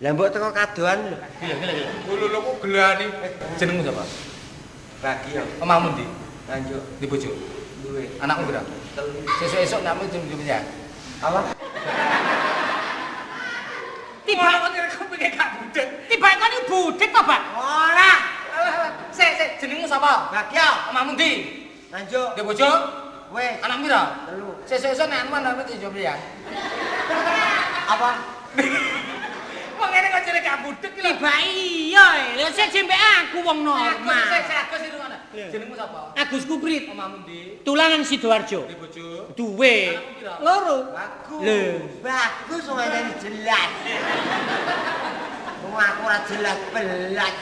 Speaker 3: Lah mbok teko kadoan lho.
Speaker 4: Iya, iya, iya. Lho lho kok gelane. Jenengmu sapa?
Speaker 3: Bagio.
Speaker 4: Omahmu ndi?
Speaker 3: Nganjuk.
Speaker 4: Di bojo.
Speaker 3: Duwe.
Speaker 4: Anakmu pira?
Speaker 3: 3.
Speaker 4: Sesuk-esuk nakmu jeneng ya.
Speaker 3: Apa?
Speaker 1: Tiba
Speaker 4: kok kupinge gak budheg.
Speaker 1: Tiba kon iki budheg to, Pak?
Speaker 3: Ora.
Speaker 4: Sik, sik, jenengmu sapa?
Speaker 3: Bagio.
Speaker 4: Omahmu ndi?
Speaker 3: Nganjuk.
Speaker 4: Di bojo?
Speaker 3: Wis.
Speaker 4: Anakmu pira?
Speaker 3: 3.
Speaker 4: Sesuk-esuk nek anakmu dijawab ya.
Speaker 3: Apa?
Speaker 4: Wong ngene kok jere gak budheg iki lho.
Speaker 1: Tiba iya. Lha sik jembek aku wong normal.
Speaker 4: Sik, sik, Agus iki ngono. Jenengmu sapa?
Speaker 1: Agus Kuprit.
Speaker 4: Omahmu ndi?
Speaker 1: Tulangan Sidoarjo.
Speaker 4: Di bojo?
Speaker 1: Duwe.
Speaker 4: Loro.
Speaker 3: Bagus. Bagus wong jelas. Wong aku ora jelas belas.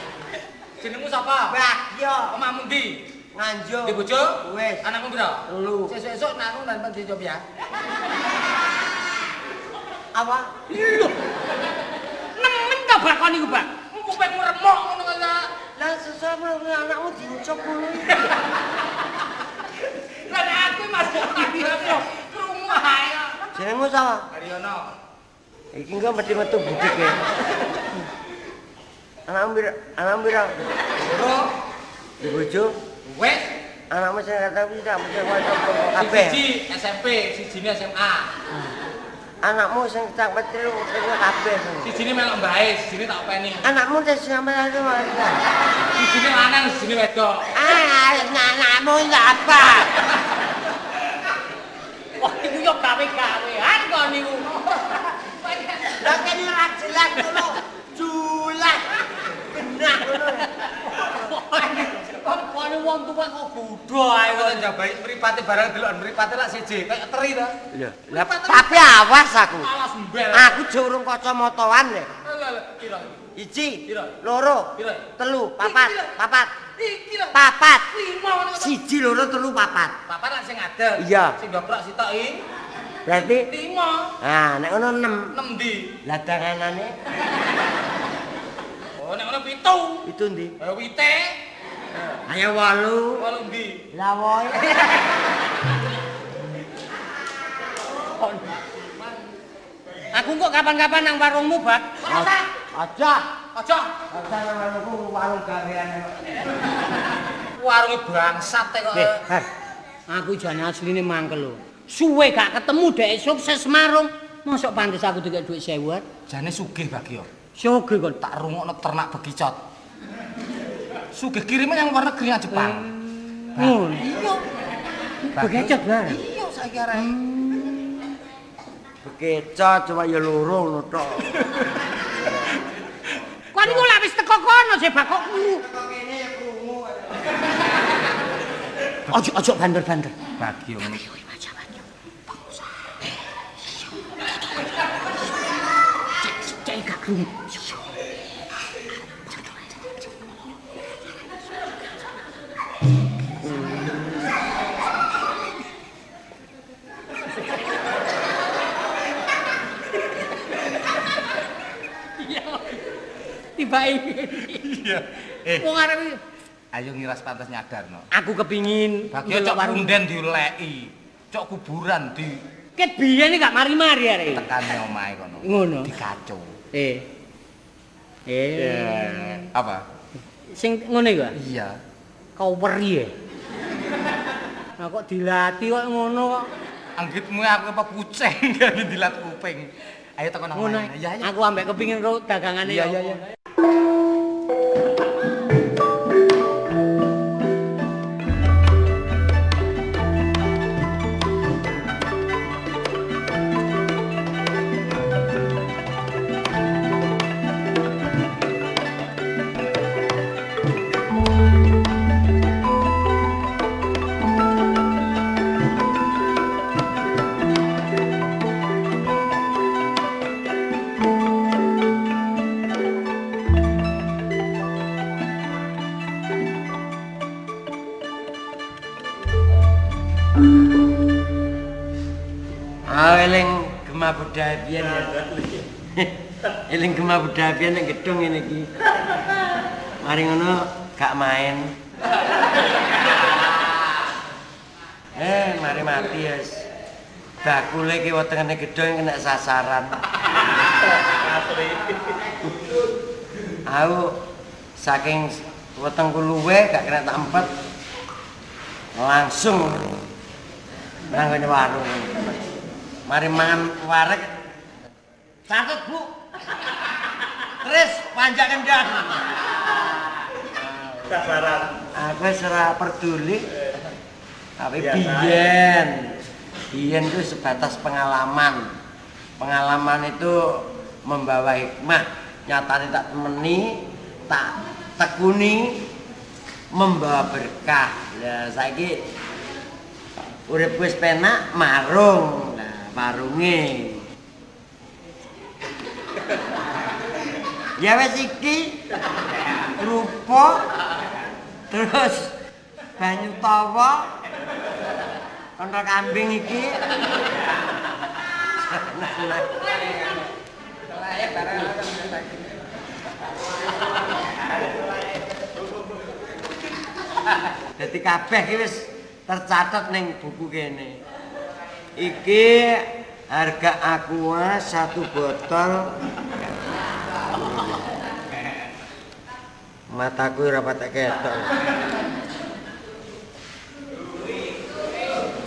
Speaker 4: Jenengmu sapa?
Speaker 3: Bagyo.
Speaker 4: Omahmu ndi?
Speaker 3: Nganjuk.
Speaker 4: Di bojo?
Speaker 3: Wis.
Speaker 4: Anakmu pira?
Speaker 3: 3.
Speaker 4: Sesuk-esuk anakmu nang dicob ya.
Speaker 3: Apa?
Speaker 1: Lho. Nemen ta bakon iku, Bang?
Speaker 4: Kupingmu remuk ngono kaya.
Speaker 3: Lah sesama anakmu diucap ngono.
Speaker 4: Lah aku Mas Haryono krungu ae.
Speaker 3: Jenengmu sapa?
Speaker 4: Haryono.
Speaker 3: Iki engko mesti metu budhek e. Anakmu pira? Anakmu pira?
Speaker 4: Loro.
Speaker 3: Di bojo?
Speaker 4: Wis.
Speaker 3: Anakmu sing kata kuwi tak mesti waca kabeh.
Speaker 4: Siji SMP, sijine SMA.
Speaker 3: Anakmu sing tak petru kabeh.
Speaker 4: Sijine melok mbae, sijine tak openi.
Speaker 3: Anakmu sing sampeyan
Speaker 4: sijine lanang, sijine wedok.
Speaker 3: Ah, anakmu apa?
Speaker 1: Wah, iku yo gawe-gawean kok niku.
Speaker 3: Lah kene ora jelas ngono. Jelas. Genah ngono.
Speaker 1: Kok wong tuwa kok bodho ae
Speaker 4: kok njabai mripate barang delok mripate lak siji kaya teri ta.
Speaker 3: Lho, tapi awas aku.
Speaker 4: Alas mbel.
Speaker 3: Aku jek urung kacamataan lho.
Speaker 4: Lho lho, piro
Speaker 3: iki? 1, 2, 3, 4, papat.
Speaker 4: Iki lho.
Speaker 3: Papat.
Speaker 4: 5 ngono.
Speaker 3: 1, 2, 3, 4.
Speaker 4: Papat lak sing adeg.
Speaker 3: Iya.
Speaker 4: Sing dobrok sitok iki.
Speaker 3: Berarti
Speaker 4: 5.
Speaker 3: Nah, nek ngono 6.
Speaker 4: 6 ndi?
Speaker 3: Lah danganane.
Speaker 4: Oh, nek ngono 7.
Speaker 3: 7 ndi?
Speaker 4: Wite.
Speaker 3: Ayo 8.
Speaker 4: 8 ndi?
Speaker 3: Lah woe.
Speaker 1: Aku kok kapan-kapan nang warungmu, Bak?
Speaker 3: Aja.
Speaker 4: Aja.
Speaker 3: Aja nang warungku, warung gawean.
Speaker 4: Warunge bangsat kok.
Speaker 3: Har.
Speaker 1: Aku jane asline mangkel lho. Suwe gak ketemu dhek sukses marung. Mosok pantes aku dikek dhuwit 1000-an.
Speaker 4: Jane sugih Bagyo.
Speaker 1: Sugih kon.
Speaker 4: Tak rungokno ternak bekicot. Sugih kiriman yang luar negeri nang Jepang.
Speaker 1: Ngono. Iya. Bekicot lah.
Speaker 4: Iya saiki arek.
Speaker 3: Bekicot cuma ya loro ngono tok.
Speaker 1: Kon iku lak wis teko kono sih bakok krungu.
Speaker 3: Teko kene ya krungu.
Speaker 1: Ojo-ojo banter-banter.
Speaker 4: Bagyo ngono.
Speaker 1: Cek gak krungu. Tibae.
Speaker 4: Iya.
Speaker 1: Wong arep
Speaker 4: ayo ngiras pantes nyadarno.
Speaker 1: Aku kepingin
Speaker 4: Bagyo cok punden dioleki. Cok kuburan di
Speaker 1: ket biyen iki gak mari-mari arek.
Speaker 4: Tekane omahe kono.
Speaker 1: Ngono.
Speaker 4: Dikaco. Apa?
Speaker 1: Sing ngono iku?
Speaker 4: Iya.
Speaker 1: Kau weri ya. Nah kok dilati kok ngono kok.
Speaker 4: Anggitmu aku apa kucing gak dilat kuping. Ayo teko nang
Speaker 1: omahe. Iya, iya. Aku ambek kepingin ro dagangane
Speaker 4: ya. Iya, iya.
Speaker 3: Eling gema budaya biyen ya. Eling gema budaya biyen ning gedung ngene iki. Mari ngono gak main. Mari mati wis. Bakule ki wetengene gedung kena sasaran. Aku saking wetengku luwe gak kena tak empet. Langsung nang ngene warung. Mari mangan wareg. Sakit, Bu. Terus panjak kendang.
Speaker 2: Sasaran.
Speaker 3: Aku wis ora peduli. Tapi biyen. Biyen itu sebatas pengalaman. Pengalaman itu membawa hikmah. Nyatane tak temeni, tak tekuni, membawa berkah. Lah saiki urip wis penak marung. Lah warunge. Ya wis iki. Kerupuk. Terus banyu tawa. Kontol kambing iki. Dadi kabeh iki wis tercatat ning buku kene. Iki harga aqua 1 botol. Mataku ora patek ketok.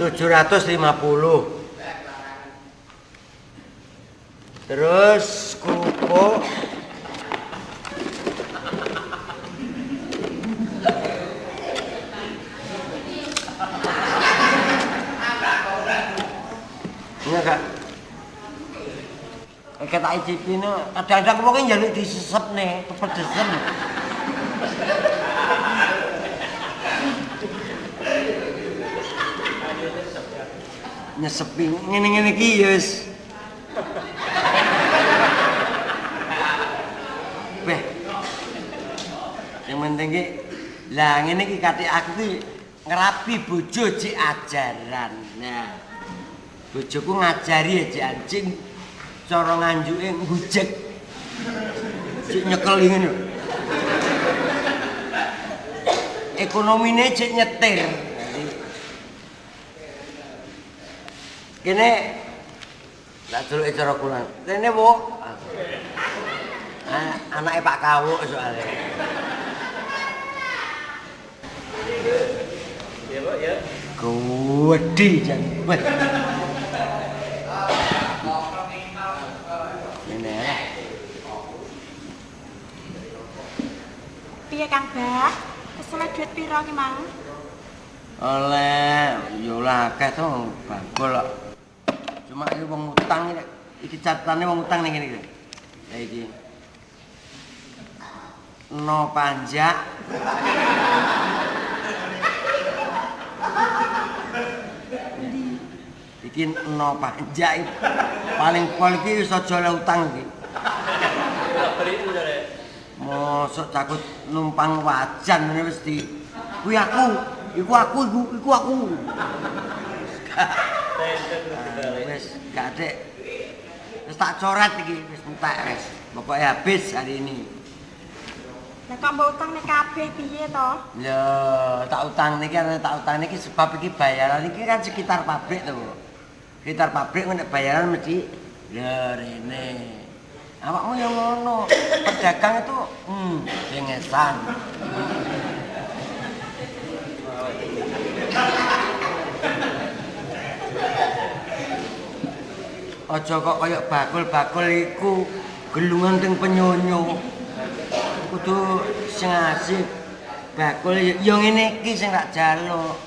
Speaker 3: 750. Terus kerupuk ini kak, tak icipi ini kadang-kadang pokoknya njaluk disesep nih, kepedesen. Nyesepi, ngene-ngene iki ya wis. Beh. Yang penting ki lah ngene iki katik aku ki ngrabi bojo jek ajaran. Nah, bojoku ngajari jek anjing cara nganjuke nggujek. Jek nyekeli ngene lho. Ekonomine jek nyetir. Kene tak celuke cara kula. Rene, Bu. Anake Pak Kawuk soalnya.
Speaker 2: Ya, Bu, ya.
Speaker 3: Gede jan. Weh. Ngene lah.
Speaker 5: Piye Kang Bah? Kesele duit piro ki mang?
Speaker 3: Oleh, yo lah akeh to bakul kok. Cuma iki wong utang iki catatane wong utang ning kene iki. Lah iki. No panjak. Iki no panjak paling pol iki iso aja utang iki. Mosok takut numpang wajan ngene wis di kuwi aku, iku aku, iku aku. Wis gak adek. Wis tak coret iki, wis entek wis. Pokoke habis hari ini.
Speaker 5: Lah kok mbok utangne kabeh piye to?
Speaker 3: Lho, tak utang niki, tak utang niki sebab iki bayaran iki kan sekitar pabrik to, Bu. Sekitar pabrik nek bayaran mesti lho rene. Awakmu yang ngono, pedagang itu bengesan. Aja kok kaya bakul-bakul iku gelungan teng penyonyo. Kudu sing asik. Bakul ya ngene iki sing tak jaluk.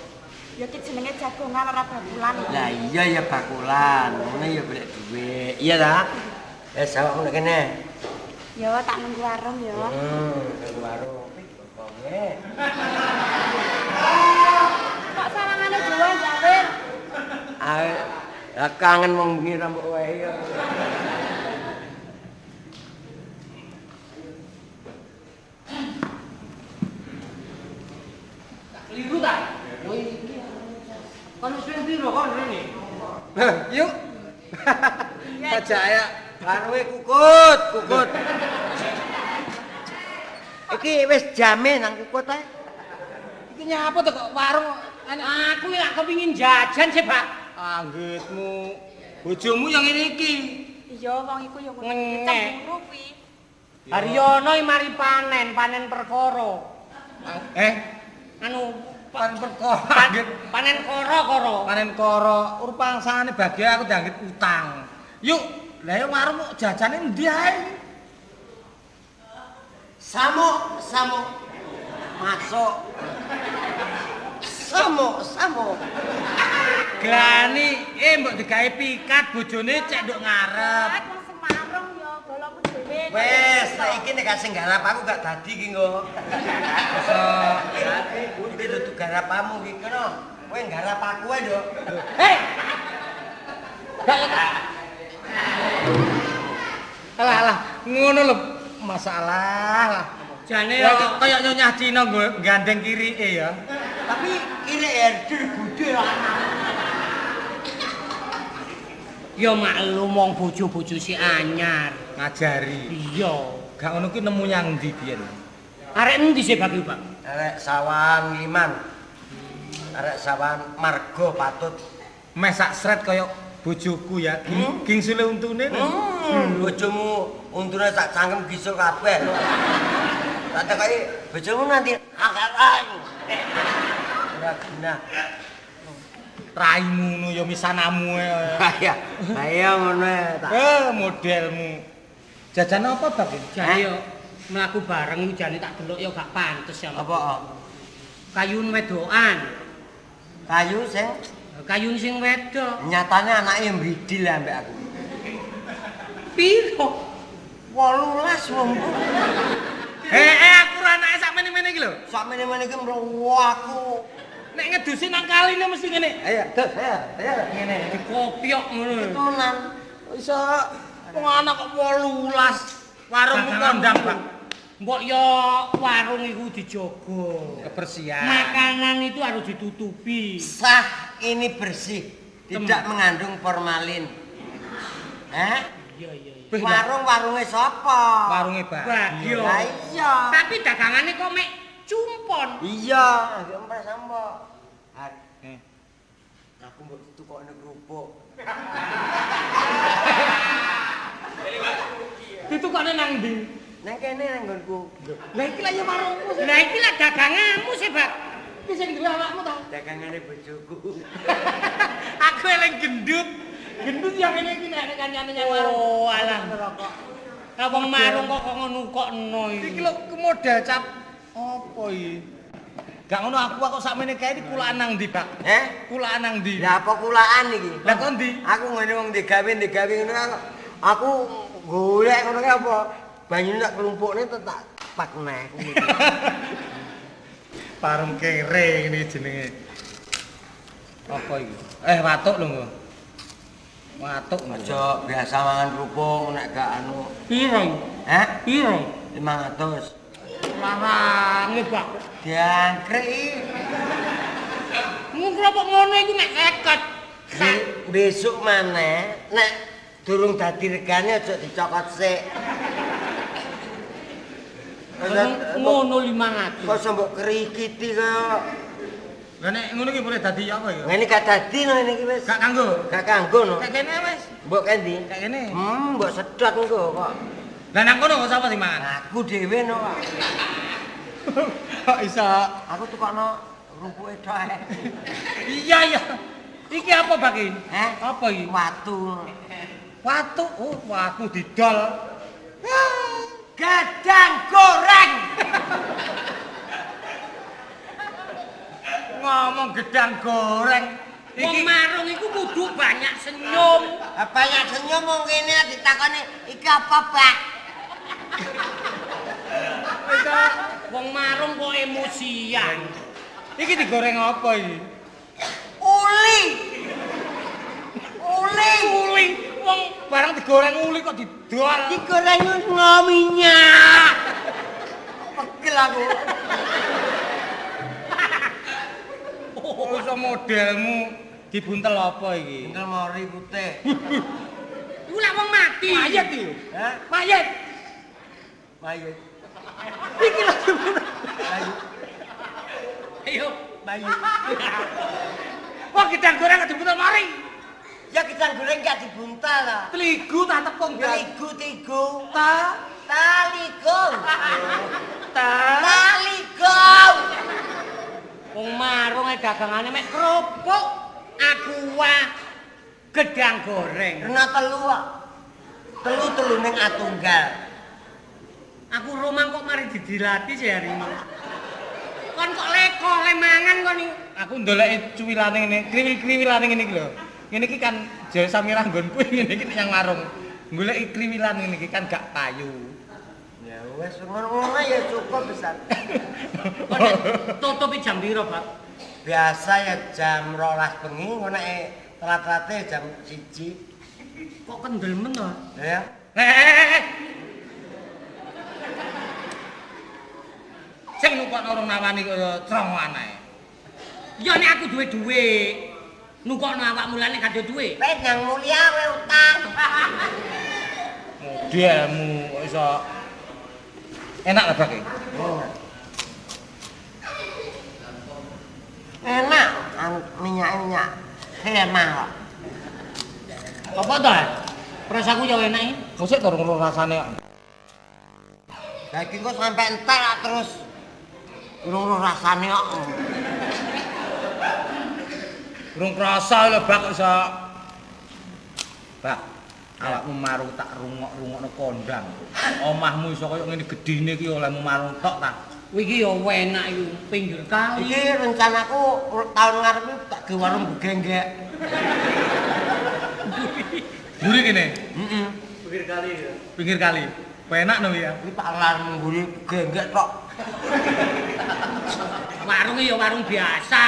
Speaker 5: Ya iki jenenge jagongan ora bakulan.
Speaker 3: Lah iya ya bakulan, ngene ya golek dhuwit. Iya ta? Wis awakmu nek kene.
Speaker 5: Ya tak nunggu warung ya.
Speaker 3: Nunggu warung. Bokonge.
Speaker 5: Kok sarangane dawa jawir?
Speaker 3: Ah, kangen wong bengi ra mbok wehi ya.
Speaker 1: Tak keliru ta? Lho iki. Kon wis ping piro kon rene?
Speaker 4: Yuk. Pajak ya.
Speaker 3: Warunge kukut, kukut. Iki wis jame nang kukut ae.
Speaker 4: Iki nyapa to kok warung
Speaker 1: aku lak kepengin jajan sih, Pak.
Speaker 4: Anggitmu. Bojomu yang ngene iki.
Speaker 5: Iya, wong iku ya ngono. Cemburu kuwi.
Speaker 1: Haryono mari panen, panen perkara. Anu
Speaker 4: panen perkara.
Speaker 1: Panen koro-koro.
Speaker 4: Panen koro, rupangsane bagi aku dianggit utang. Yuk. Lah ya warung kok jajane endi ae?
Speaker 3: Samuk, samuk. Masuk. Samuk, samuk.
Speaker 4: Glani, mbok digawe pikat bojone cek nduk ngarep.
Speaker 5: Wong Semarang ya bolongmu dhewe.
Speaker 3: Wes, saiki nek gak sing garap aku gak dadi iki engko. Iki dudu garapamu iki kono. Kowe nggarap aku ae, Nduk.
Speaker 1: Hei. Gak.
Speaker 4: Alah alah, ngono lho. Masalah lah.
Speaker 1: Jane
Speaker 4: yo kaya nyonyah Cina gandeng kirike ya.
Speaker 3: Tapi kirik herder budhe lah.
Speaker 1: Ya maklum wong bojo-bojo si anyar
Speaker 4: ngajari.
Speaker 1: Iya.
Speaker 4: Gak ngono ki nemu nyang ndi biyen?
Speaker 1: Arek endi sih Bagi, Pak?
Speaker 3: Arek Sawan Liman. Arek Sawan Margo Patut.
Speaker 4: Meh sak sret kaya bojoku ya. Gingsule untune.
Speaker 3: Bojomu untune sak cangkem gisul kabeh. Tak tekoki bojomu nanti angkat. Ora genah.
Speaker 4: Raimu ngono ya misanamu e.
Speaker 3: Ya, ayo ngono tak.
Speaker 4: Modelmu. Jajan apa, Bang?
Speaker 1: Jane yo mlaku bareng jane tak delok yo gak pantes ya.
Speaker 3: Apa?
Speaker 1: Kayun wedokan.
Speaker 3: Kayu sing
Speaker 1: kayun sing wedok.
Speaker 3: Nyatane anake mbridil ambek aku.
Speaker 1: Piro?
Speaker 3: 18 wong.
Speaker 4: Aku ora anake sak mene-mene iki lho.
Speaker 3: Sak mene-mene iki mlebu aku.
Speaker 4: Nek ngedusi nang kaline mesti ngene.
Speaker 3: Ayo, dus, ayo, ayo
Speaker 4: ngene.
Speaker 1: Dikopiok ngono.
Speaker 3: Temenan.
Speaker 4: Iso wong anak kok 18. Warungmu kondang, Pak.
Speaker 1: Mbok yo warung iku dijogo.
Speaker 4: Kebersihan.
Speaker 1: Makanan itu harus ditutupi.
Speaker 3: Sah, ini bersih, tidak mengandung formalin. Hah?
Speaker 1: Iya, iya, iya.
Speaker 3: Warung-warunge sapa?
Speaker 4: Warunge Bagio.
Speaker 3: Lah iya.
Speaker 1: Tapi dagangane kok mek cumpon.
Speaker 3: Iya, nggih empres sampo. Aku mbok tukokne kerupuk.
Speaker 4: Ditukokne nang ndi?
Speaker 3: Nang kene nang nggonku.
Speaker 4: Lah iki lah ya warungmu.
Speaker 1: Lah iki lah daganganmu sih, Pak.
Speaker 4: Iki sing duwe awakmu ta?
Speaker 3: Dagangane bojoku.
Speaker 4: Aku eling gendut. Gendut yang ngene iki nek kancane nyang warung.
Speaker 1: Oh, alah rokok. Lah wong marung kok ngono kok-no iki.
Speaker 4: Iki lho model cap apa iki? Gak ngono aku kok sakmene kae iki kulaan nang ndi, Pak?
Speaker 3: Heh?
Speaker 4: Kulaan nang ndi?
Speaker 3: Lah apa kulaan iki?
Speaker 4: Lah kok ndi?
Speaker 3: Aku ngene wong digawe ngono aku golek ngono kae apa? Banyune tak klumpukne tak pak neh.
Speaker 4: Parung kere ngene jenenge. Apa iki? Watuk lho nggo. Watuk
Speaker 3: aja biasa mangan kerupuk nek gak anu.
Speaker 1: Piro?
Speaker 3: Heh?
Speaker 1: Piro?
Speaker 3: 500.
Speaker 1: Larange, Pak.
Speaker 3: Diangkrik iki.
Speaker 1: Mung kerupuk ngono iku mek 50.
Speaker 3: Besok maneh nek durung dadi regane aja dicokot sik.
Speaker 1: Ngono 500.
Speaker 3: Kok mbok krikiti kaya.
Speaker 4: Lah nek ngono iki boleh dadi apa ya?
Speaker 3: Ngene gak dadi no ngene iki wis.
Speaker 4: Gak kanggo.
Speaker 3: Gak kanggo no.
Speaker 4: Kayak kene wis.
Speaker 3: Mbok kendi?
Speaker 4: Kayak kene.
Speaker 3: Mbok sedot engko kok.
Speaker 4: Lah nang kono kok sapa sing mangan?
Speaker 3: Aku dhewe no.
Speaker 4: Kok iso?
Speaker 3: Aku tukokno rumpuke tok ae.
Speaker 4: Iya iya. Iki apa, Pak iki?
Speaker 3: Heh?
Speaker 4: Apa iki?
Speaker 3: Watu.
Speaker 4: Watu, oh watu didol.
Speaker 3: Gedang goreng.
Speaker 4: Ngomong gedang goreng.
Speaker 1: Wong marung iku kudu banyak senyum.
Speaker 3: Banyak senyum wong kene ditakoni iki apa, Pak?
Speaker 1: Wong marung kok emosian.
Speaker 4: Iki digoreng apa iki?
Speaker 3: Uli. Uli.
Speaker 4: Uli. Wong barang digoreng uli kok didol.
Speaker 3: Digoreng minyak. Pegel aku.
Speaker 4: Iso modelmu dibuntel apa iki?
Speaker 3: Buntel mori putih.
Speaker 1: Iku lak wong mati.
Speaker 4: Mayit iki.
Speaker 3: Hah?
Speaker 4: Mayit.
Speaker 3: Mayit.
Speaker 4: Iki lho dibuntel.
Speaker 3: Mayit.
Speaker 1: Ayo,
Speaker 3: mayit.
Speaker 4: Wah, gedang goreng kok dibuntel mori.
Speaker 3: Ya gedang goreng gak dibuntel ta.
Speaker 4: Teligu ta tepung.
Speaker 3: Teligu tigu.
Speaker 4: Ta
Speaker 3: taligo.
Speaker 4: Ta
Speaker 3: taligo.
Speaker 1: Wong marung dagangane mek kerupuk, aqua, gedang goreng.
Speaker 3: Rena telu kok. Telu-telu ning atunggal.
Speaker 1: Aku romang kok mari didilati sih hari ini. Kon kok leko le mangan kon iki.
Speaker 4: Aku ndoleki cuwilane ngene, kriwil-kriwilane ngene iki lho. Ngene iki kan Jaya Samirah nggonku ngene iki nek yang warung. Goleki kriwilan ngene iki kan gak payu.
Speaker 3: Ya wis ngono-ngono ya cukup besar.
Speaker 1: Kon tutupi jam piro, Pak?
Speaker 3: Biasa ya jam 12 bengi, ngono nek telat-telate jam 1.
Speaker 1: Kok kendel men to?
Speaker 3: Ya.
Speaker 4: Eh. nukokno rong nawani kaya crongokan ae.
Speaker 1: Ya nek aku duwe dhuwit, nukokno awakmu lha nek gak duwe dhuwit.
Speaker 3: Wis nang mulia kowe utang.
Speaker 4: Modelmu kok iso enak lah Bak.
Speaker 3: Oh. Enak, minyak-minyak. Enak kok.
Speaker 1: Apa to? Rasaku yo enak iki.
Speaker 4: Kok sik to rung rasane kok.
Speaker 3: Lah iki kok sampe entek lak terus urung rasane kok.
Speaker 4: Urung krasa lho Bak iso. Bak, awakmu marung tak rungok-rungokno kondang. Omahmu iso koyo ngene gedine iki olehmu marung tok ta.
Speaker 1: Iki yo enak iku pinggir kali.
Speaker 3: Iki rencanaku tahun ngarep iki tak gawe warung begenggek.
Speaker 4: Mburi kene?
Speaker 3: Heeh.
Speaker 2: Pinggir kali ya.
Speaker 4: Pinggir kali. Penak no ya.
Speaker 3: Iki Pak Lar mburi genggek tok.
Speaker 1: Warunge ya warung biasa.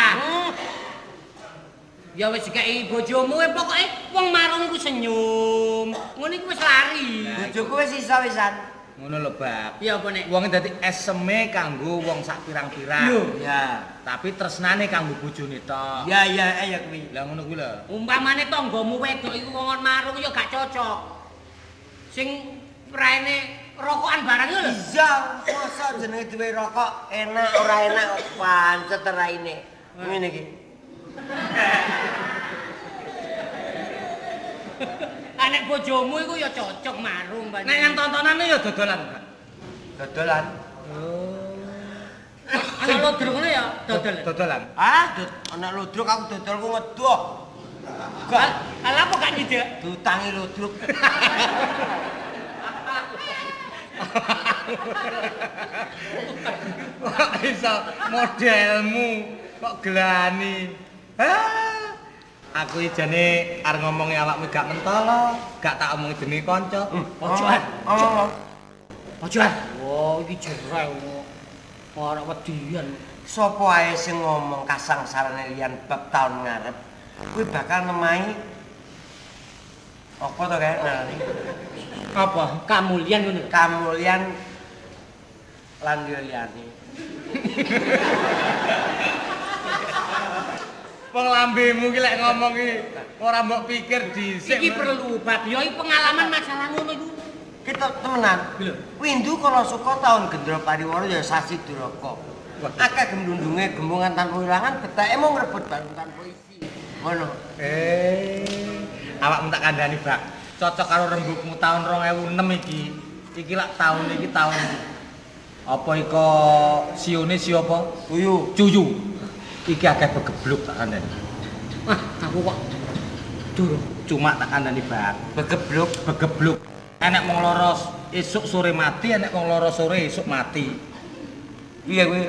Speaker 1: Ya wis dikeki bojomu pokoke wong marung iku senyum. Ngono iku wis lari.
Speaker 3: Bojoku wis iso wisan.
Speaker 4: Ngono lho, Bab.
Speaker 1: Iya apa nek?
Speaker 4: Wonge dadi eseme kanggo wong sak pirang-pirang.
Speaker 3: Iya.
Speaker 4: Tapi tresnane kanggo bojone tok.
Speaker 3: Iya iya iya kuwi.
Speaker 4: Lah ngono kuwi lho.
Speaker 1: Umpamane tanggamu wedok iku wong marung ya gak cocok. Sing praene rokokan barang iku lho.
Speaker 3: Iya, mosok jenenge duwe rokok enak ora enak kok pancet raine. Ngene iki.
Speaker 1: Nek bojomu iku ya cocok marung pancen.
Speaker 4: Nek yang tontonane ya dodolan, Pak.
Speaker 3: Dodolan.
Speaker 1: Oh. Ana lodruk ngono ya dodolan.
Speaker 4: Dodolan.
Speaker 3: Ah, ana lodruk aku dodolku ngedoh.
Speaker 1: Gak, ala apa gak nyidek?
Speaker 3: Diutangi lodruk.
Speaker 4: Kok iso modelmu kok gelani. Hah. Aku jane arep ngomongi awakmu gak mentolo, gak tak omongi jenenge kanca.
Speaker 1: Ojo. Ojo. Wah, iki jereh. Ora wedian.
Speaker 3: Sopo ae sing ngomong kasangsarane liyan bab taun ngarep, kuwi bakal nemahi apa to kae ngarani?
Speaker 4: Apa?
Speaker 1: Kamulyan ngono.
Speaker 3: Kamulyan lan liyane.
Speaker 4: Wong lambemu ki lek ngomong ki ora mbok pikir dhisik.
Speaker 1: Iki perlu bab yo iki pengalaman masalah ngono iku.
Speaker 3: Kita temenan.
Speaker 1: Lho,
Speaker 3: Windu kala suka taun Gendra Pariwara ya sasi Duraka. Akeh gemlundunge gembungan tanpa wilangan betake mung ngrebut barung tanpa isi. Ngono.
Speaker 4: Awakmu tak kandhani, Bak. Cocok karo rembugmu taun 2006 iki. Iki lak taun iki taun apa iko sione si apa?
Speaker 3: Cuyu.
Speaker 4: Cuyu. Iki akeh begebluk tak kandhani.
Speaker 1: Ah, aku kok durung.
Speaker 4: Cuma tak kandhani, Bak.
Speaker 3: Begebluk,
Speaker 4: begebluk. Enek wong loro esuk sore mati, enek wong loro sore esuk mati.
Speaker 3: Piye kuwi?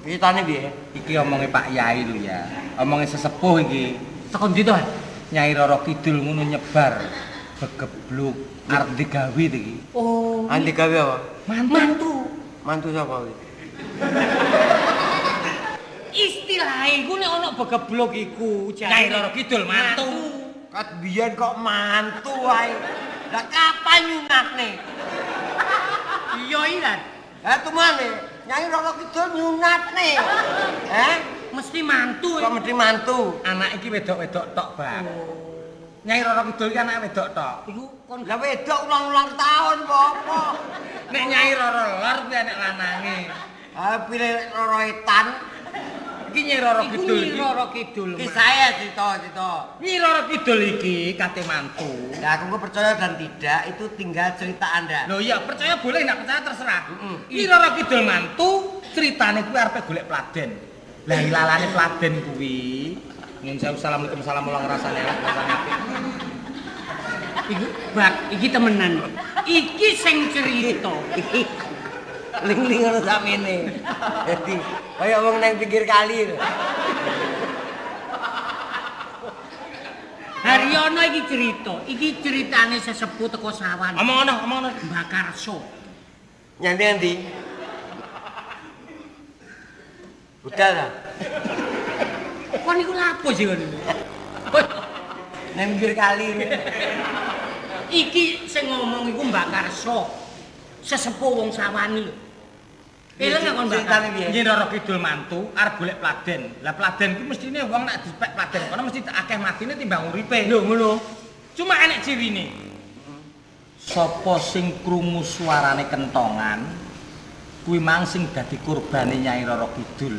Speaker 3: Critane piye?
Speaker 4: Iki omonge Pak Yai lho ya. Omonge sesepuh iki.
Speaker 1: Teko ndi to?
Speaker 4: Nyai Roro Kidul ngono nyebar begebluk arep digawe iki.
Speaker 1: Oh,
Speaker 3: arep digawe apa?
Speaker 1: Mantu.
Speaker 3: Mantu sapa kuwi?
Speaker 1: Istilahe iku nek ana begebluk iku
Speaker 4: Nyai Roro Kidul mantu.
Speaker 3: Kat biyen kok mantu wae. Lah kapan nyunatne?
Speaker 1: Iya iya.
Speaker 3: Lah tumane Nyai Roro Kidul nyunatne. Heh,
Speaker 1: mesti mantu.
Speaker 3: Kok mesti mantu?
Speaker 4: Anak iki wedok-wedok tok, Bang. Nyai Roro Kidul iki anake wedok tok.
Speaker 1: Iku kon
Speaker 3: lah wedok ulang-ulang tahun apa?
Speaker 4: Nek Nyai Roro Lor kuwi anak lanange.
Speaker 3: Ah pilih Roro Etan.
Speaker 4: Iki Nyi Roro Kidul
Speaker 1: iki. Nyi Roro Kidul.
Speaker 3: Iki saya cerita-cerita.
Speaker 4: Nyi Roro Kidul iki kate mantu.
Speaker 3: Ya aku percaya dan tidak itu tinggal cerita Anda.
Speaker 4: Loh iya, percaya boleh ndak percaya terserah. Nyi Roro Kidul mantu, ceritane kuwi arepe golek pladen. Lah ilalane pladen kuwi nyun sewu assalamualaikum salam ulang rasane elek rasane apik.
Speaker 1: Iku bak iki temenan. Iki sing cerita.
Speaker 3: Ling-ling ngono sakmene. Dadi kaya wong nang pinggir kali lho.
Speaker 1: Haryono iki cerita, iki ceritane sesepuh teko Sawan.
Speaker 4: Omong ono, omong ono.
Speaker 1: Mbah Karso.
Speaker 3: Nyanti endi? Budal ta?
Speaker 1: Kon iku lapo sih kon?
Speaker 3: Nang pinggir kali.
Speaker 1: Iki sing ngomong iku Mbah Karso. Sesepuh wong Sawan lho. Eleng kon Mbak.
Speaker 3: Ceritane piye?
Speaker 4: Nyi Roro Kidul mantu arep golek pladen. Lah pladen ku mestine wong nek dipek pladen kono mesti akeh matine timbang uripe.
Speaker 1: Lho ngono.
Speaker 4: Cuma enek cirine. Sapa sing krungu suarane kentongan kuwi mang sing dadi kurbane Nyai Roro Kidul.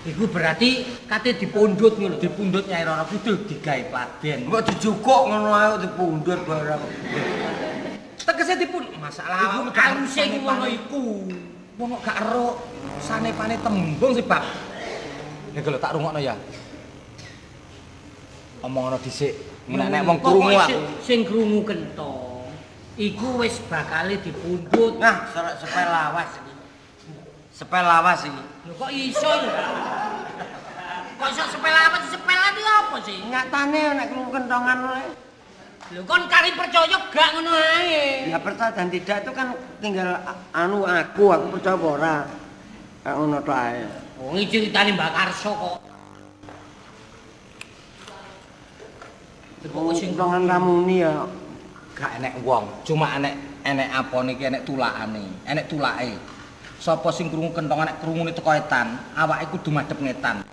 Speaker 1: Iku berarti kate dipundhut ngono.
Speaker 4: Dipundhut Nyai Roro Kidul digawe pladen.
Speaker 3: Mbok dijukuk ngono ae dipundhut barang.
Speaker 4: Tegese dipun masalah
Speaker 1: iku aluse iku ngono iku.
Speaker 4: Wong kok gak ero sanepane tembung sih, Bab. Iku lho tak rungokno ya. Omongono dhisik. Nek nek wong krungu aku
Speaker 1: sing krungu kentong iku wis bakale dipundhut.
Speaker 3: Nah, sepel lawas iki. Sepel lawas iki.
Speaker 1: Lho kok iso lho? Kok iso sepel lawas? Sepel iki apa sih?
Speaker 3: Nyatane nek krungu kentongan wae.
Speaker 1: Lho kon kari percaya gak ngono ae.
Speaker 3: Ya percaya dan tidak itu kan tinggal anu aku percaya apa ora. Kayak ngono tok ae.
Speaker 1: Wong iki critane Mbak Karso kok.
Speaker 3: Kok sing kentongan ramuni ya
Speaker 4: gak enek wong, cuma enek apane iki enek tulakane, enek tulake. Sapa sing krungu kentongan nek krungune teko etan, awake kudu madhep ngetan.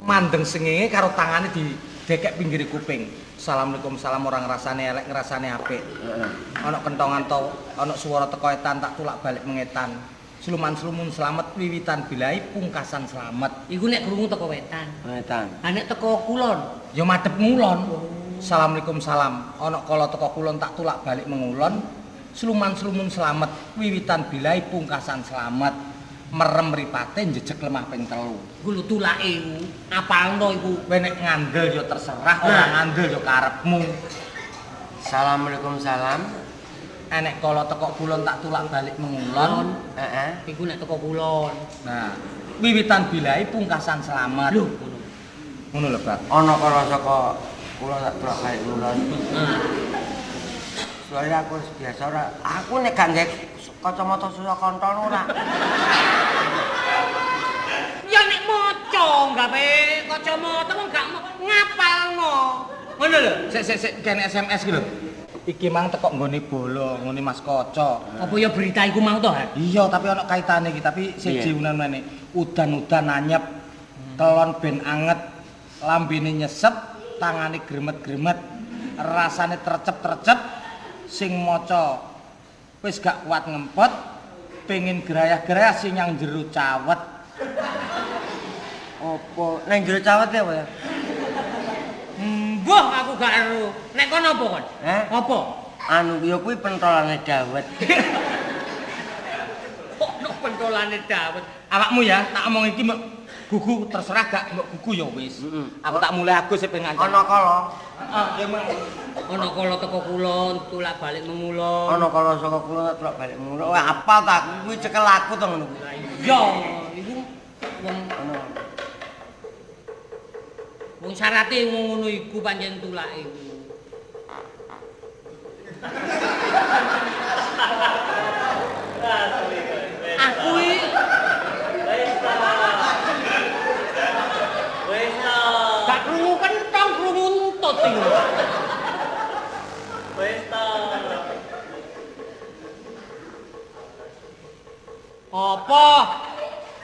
Speaker 4: Mandeng sengenge karo tangane didekek pinggire kuping. Assalamualaikum salam orang ngrasane elek ngrasane apik. Ana kentongan to, ana swara teko etan tak tulak balik mengetan. Sluman-slumun slamet wiwitan bilai pungkasan slamet.
Speaker 1: Iku nek krungu teko wetan.
Speaker 3: Wetan.
Speaker 1: Ha nek teko kulon,
Speaker 4: ya madhep ngulon. Assalamualaikum salam. Ana kala teko kulon tak tulak balik mengulon. Sluman-slumun slamet wiwitan bilai pungkasan slamet. Merem mripate njejeg lemah ping 3.
Speaker 1: Iku lho tulake iku, apalno iku.
Speaker 4: Kowe nek ngandel ya terserah, ora ngandel ya karepmu.
Speaker 3: Assalamualaikum salam.
Speaker 4: Enek kala teko kulon tak tulak balik mengulon.
Speaker 3: Heeh.
Speaker 1: Iku nek teko kulon.
Speaker 4: Nah, wiwitan bilai pungkasan slamet.
Speaker 1: Lho, ngono.
Speaker 4: Ngono lho, Bang.
Speaker 3: Ana kala saka kulon tak tulak balik ngulon. Soalnya aku biasa ora, aku nek gak nggae kacamata susah kontol ora.
Speaker 1: Ya nek maca gawe kacamata wong gak ngapalno. Ngono lho.
Speaker 4: Sik sik sik kene SMS iki lho. Iki mang teko nggone bola, nggone Mas Kaca.
Speaker 1: Apa ya berita iku mau to, Ha?
Speaker 4: Iya, tapi ana kaitane iki, tapi siji unane. Udan-udan anyep, kelon ben anget, lambene nyesep, tangane gremet-gremet, rasane trecep-trecep, sing maca wis gak kuat ngempet, pengin gerayah-gerayah sing nyang jero cawet.
Speaker 3: Apa? Nang jero cawet ya, Pak?
Speaker 1: Mbah aku gak ero. Nek kono apa kon?
Speaker 3: Heh?
Speaker 1: Apa?
Speaker 3: Anu ya kuwi pentolane dawet.
Speaker 1: Kok no pentolane dawet?
Speaker 4: Awakmu ya, tak omong iki mbok gugu terserah gak mbok gugu ya wis. Aku tak mulai aku sing pengen ngancam.
Speaker 3: Ana kala.
Speaker 4: Heeh, ya mang.
Speaker 1: Ana kala teko kulon, tulak balik mengulon.
Speaker 3: Ana kala saka kulon tulak balik mengulon. Wah, apal ta aku kuwi cekel aku to ngono kuwi.
Speaker 1: Lah iya, iku wong
Speaker 3: ana.
Speaker 1: Wong syarate ngono iku pancen tulake iku. Aku iki
Speaker 2: wis ta.
Speaker 1: Gak krungu kentong, krungu entut iku.
Speaker 2: Wis ta.
Speaker 1: Apa?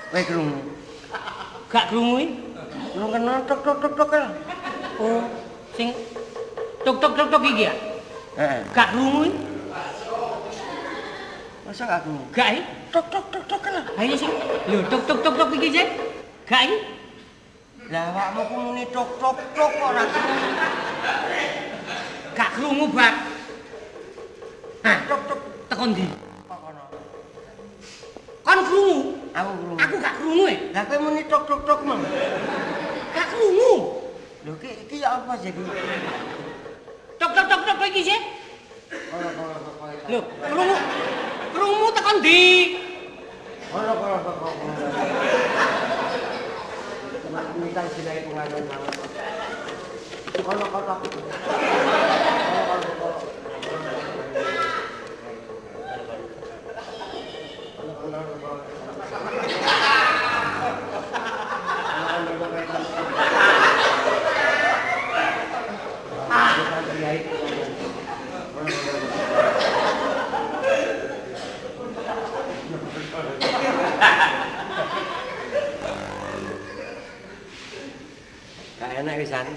Speaker 3: Kowe krungu?
Speaker 1: Gak krungu iki?
Speaker 3: Krungu kena tok tok tok tok.
Speaker 1: Oh, sing tok tok tok tok iki ya?
Speaker 3: Heeh.
Speaker 1: Gak krungu iki?
Speaker 3: Masa gak krungu?
Speaker 1: Gak iki?
Speaker 3: Tok tok tok tok lho.
Speaker 1: Ayo sing. Lho tok tok tok tok iki sing. Gak iki?
Speaker 3: Lah awakmu ku muni tok tok tok ora krungu.
Speaker 1: Gak krungu, Bak. Hah,
Speaker 3: tok tok
Speaker 1: teko ndi?
Speaker 3: Kok kono.
Speaker 1: Kon krungu?
Speaker 3: Aku krungu.
Speaker 1: Aku gak krungu e.
Speaker 3: Lah kowe muni tok tok tok mang.
Speaker 1: Gak krungu.
Speaker 3: Lho iki iki ya apa sih iki?
Speaker 1: Tok tok tok tok iki sih.
Speaker 3: Kono-kono kok.
Speaker 1: Lho, krungu. Krungu teko ndi?
Speaker 3: Kono-kono kok. Minta silai pengajian banget. Kono kono. Gak enak wisan.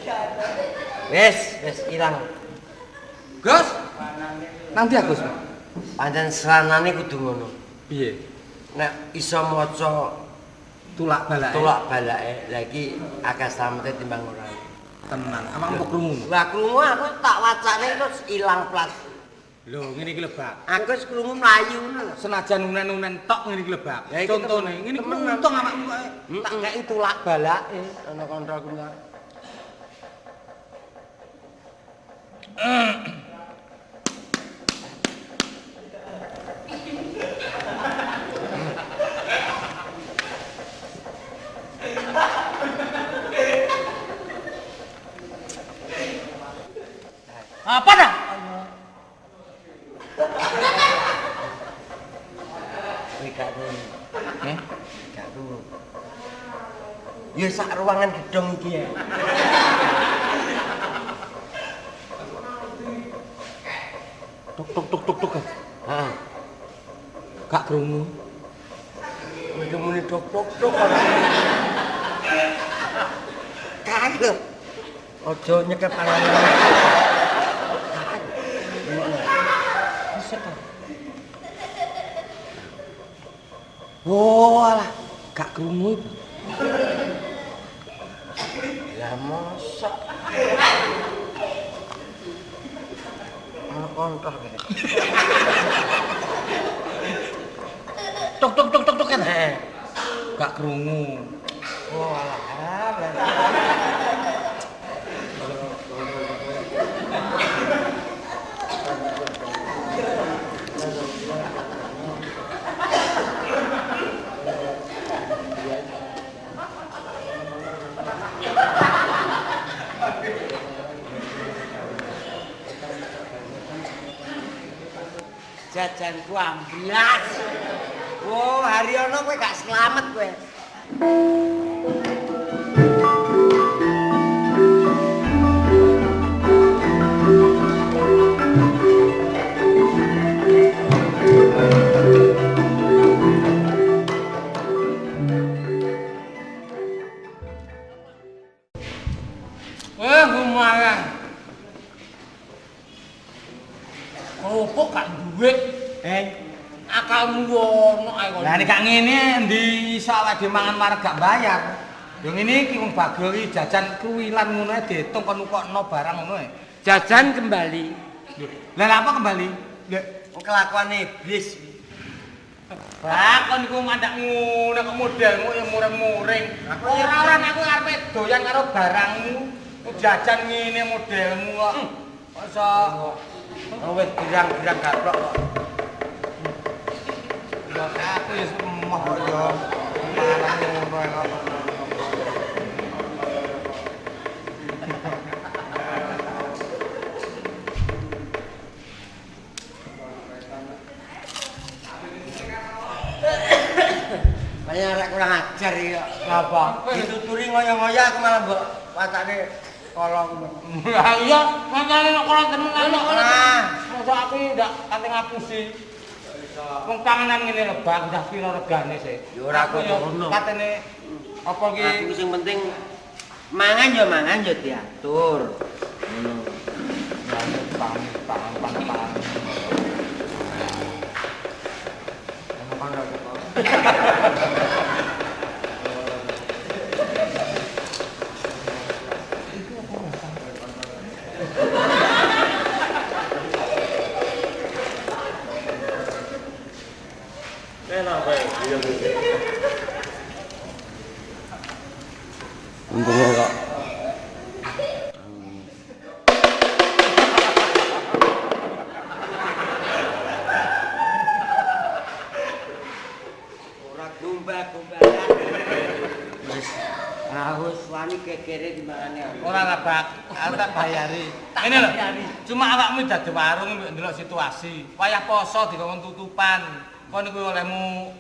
Speaker 3: Wis, wis ilang.
Speaker 4: Gus. Nang ndi Gus?
Speaker 3: Pancen seranane kudu ngono.
Speaker 4: Piye?
Speaker 3: Nek iso maca
Speaker 4: tulak balake.
Speaker 3: Tulak balake, lha iki akeh slamete timbang ora.
Speaker 4: Tenan, awakmu kok krungu?
Speaker 3: Lah krungu aku tak wacane terus ilang plas.
Speaker 4: Lho, ngene iki lho, Bak.
Speaker 3: Aku wis krungu mlayu ngono lho.
Speaker 4: Senajan unen-unen tok ngene iki lho, Bak. Contone ngene iki untung awakmu kok tak kei tulak balake.
Speaker 3: Ana kontrol kuwi.
Speaker 1: Apa dah?
Speaker 3: Kowe gak krungu.
Speaker 4: Eh?
Speaker 3: Gak krungu. Ya sak ruangan gedhong iki ya.
Speaker 4: Tuk tuk tuk tuk tuk.
Speaker 3: Heeh.
Speaker 4: Gak krungu.
Speaker 3: Kowe muni tuk tuk tuk. Kae lho. Aja nyekep tangan.
Speaker 4: Oh, alah, gak krungu iku.
Speaker 3: Lah mosok. Ana kontol kene.
Speaker 4: Tok tok tok tok tok kan. Gak krungu.
Speaker 3: Oh, alah. Jajanku amblas. Oh, Haryono kowe gak selamat kowe.
Speaker 1: Lumayan. Kerupuk gak duit. Akalmu ono ae kok.
Speaker 4: Lah nek gak ngene endi iso awake dhewe mangan wareg gak bayar. Yo ngene iki wong bagel iki jajan kruwilan ngono ae diitung kon nukokno barang ngono ae.
Speaker 3: Jajan kembali.
Speaker 4: Lah lha apa kembali?
Speaker 3: Lha kelakuan iblis.
Speaker 4: Lah kon iku mandak ngono kok modelmu ya mureng-mureng. Ora-ora aku arepe doyan karo barangmu. Jajan ngene modelmu kok. Kok iso
Speaker 3: wis girang-girang gaplok kok.
Speaker 4: Ya aku ya emoh kok ya. Marang ngono kok.
Speaker 3: Banyak arek kurang ajar iki kok.
Speaker 4: Apa?
Speaker 3: Dituturi ngoyo-ngoyo aku malah mbok wacane kolong.
Speaker 4: Lah iya, mancane nek kolong temenan kok. Mosok aku ndak kate ngapusi. Wong panganan ngene lho, Bang, ndak piro regane sih.
Speaker 3: Ya ora kok ngono.
Speaker 4: Katene apa iki?
Speaker 3: Aku sing penting mangan ya diatur. Ngono.
Speaker 4: Pangan pangan pangan.
Speaker 3: Untungnya kok. Ora gombal-gombalan. Wis harus wani gegere timbangane.
Speaker 4: Ora lah, Bak. Aku tak bayari. Ngene lho. Cuma awakmu dadi warung mbok ndelok situasi. Wayah poso dikon tutupan. Kon niku olehmu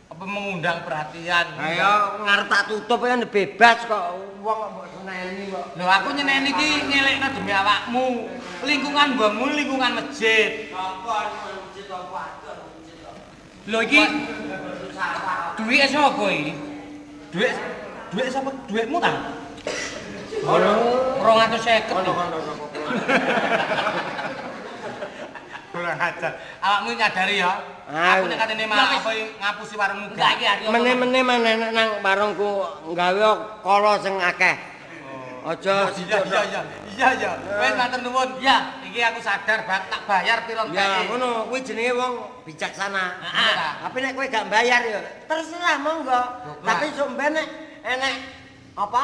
Speaker 4: apa mengundang perhatian.
Speaker 3: Ayo ngarep tak tutup kan bebas kok wong kok mbok seneni kok.
Speaker 4: Lho aku nyeneni iki ngelekno demi awakmu. Lingkungan mbokmu lingkungan masjid.
Speaker 3: Apa masjid apa atur masjid kok.
Speaker 1: Lho iki duwike sapa iki?
Speaker 4: Duit duit sapa? Duitmu ta?
Speaker 1: Ono 250.
Speaker 3: Ono.
Speaker 4: Kurang ajar. Awakmu nyadari ya. Aku nek katene malah apa ngapusi warungmu.
Speaker 1: Enggak iki Aryo.
Speaker 3: Meneh-meneh maneh nang warungku gawe kala sing akeh. Aja
Speaker 4: iya. Iya. Wis matur nuwun.
Speaker 1: Iya.
Speaker 4: Iki aku sadar bak tak bayar piro
Speaker 3: Ya
Speaker 4: enteke.
Speaker 3: ngono, kuwi jenenge wong bijaksana.
Speaker 1: Heeh.
Speaker 3: Tapi nek kowe gak bayar ya terserah monggo. Tapi sok mben nek enek apa?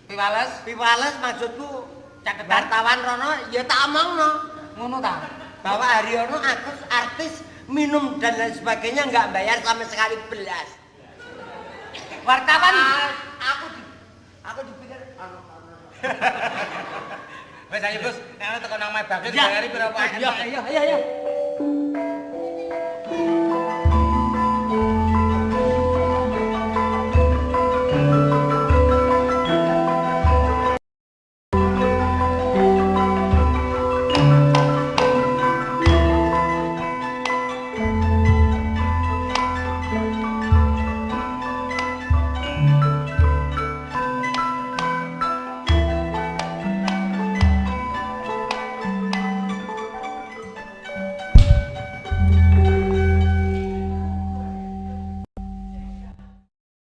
Speaker 4: Piwales
Speaker 3: Piwales maksudku
Speaker 1: Catetan.
Speaker 3: wartawan rono ya tak omongno.
Speaker 4: ngono ta.
Speaker 3: Bahwa Haryono aku artis minum dan lain sebagainya nggak bayar sama sekali belas.
Speaker 1: Wartawan
Speaker 3: Aku dipikir ono.
Speaker 4: Wis ayo Gus, nek ana teko nang omahe Bagio
Speaker 1: Iya.
Speaker 4: dibayari piro Pak?
Speaker 1: Iya, iya, iya, iya.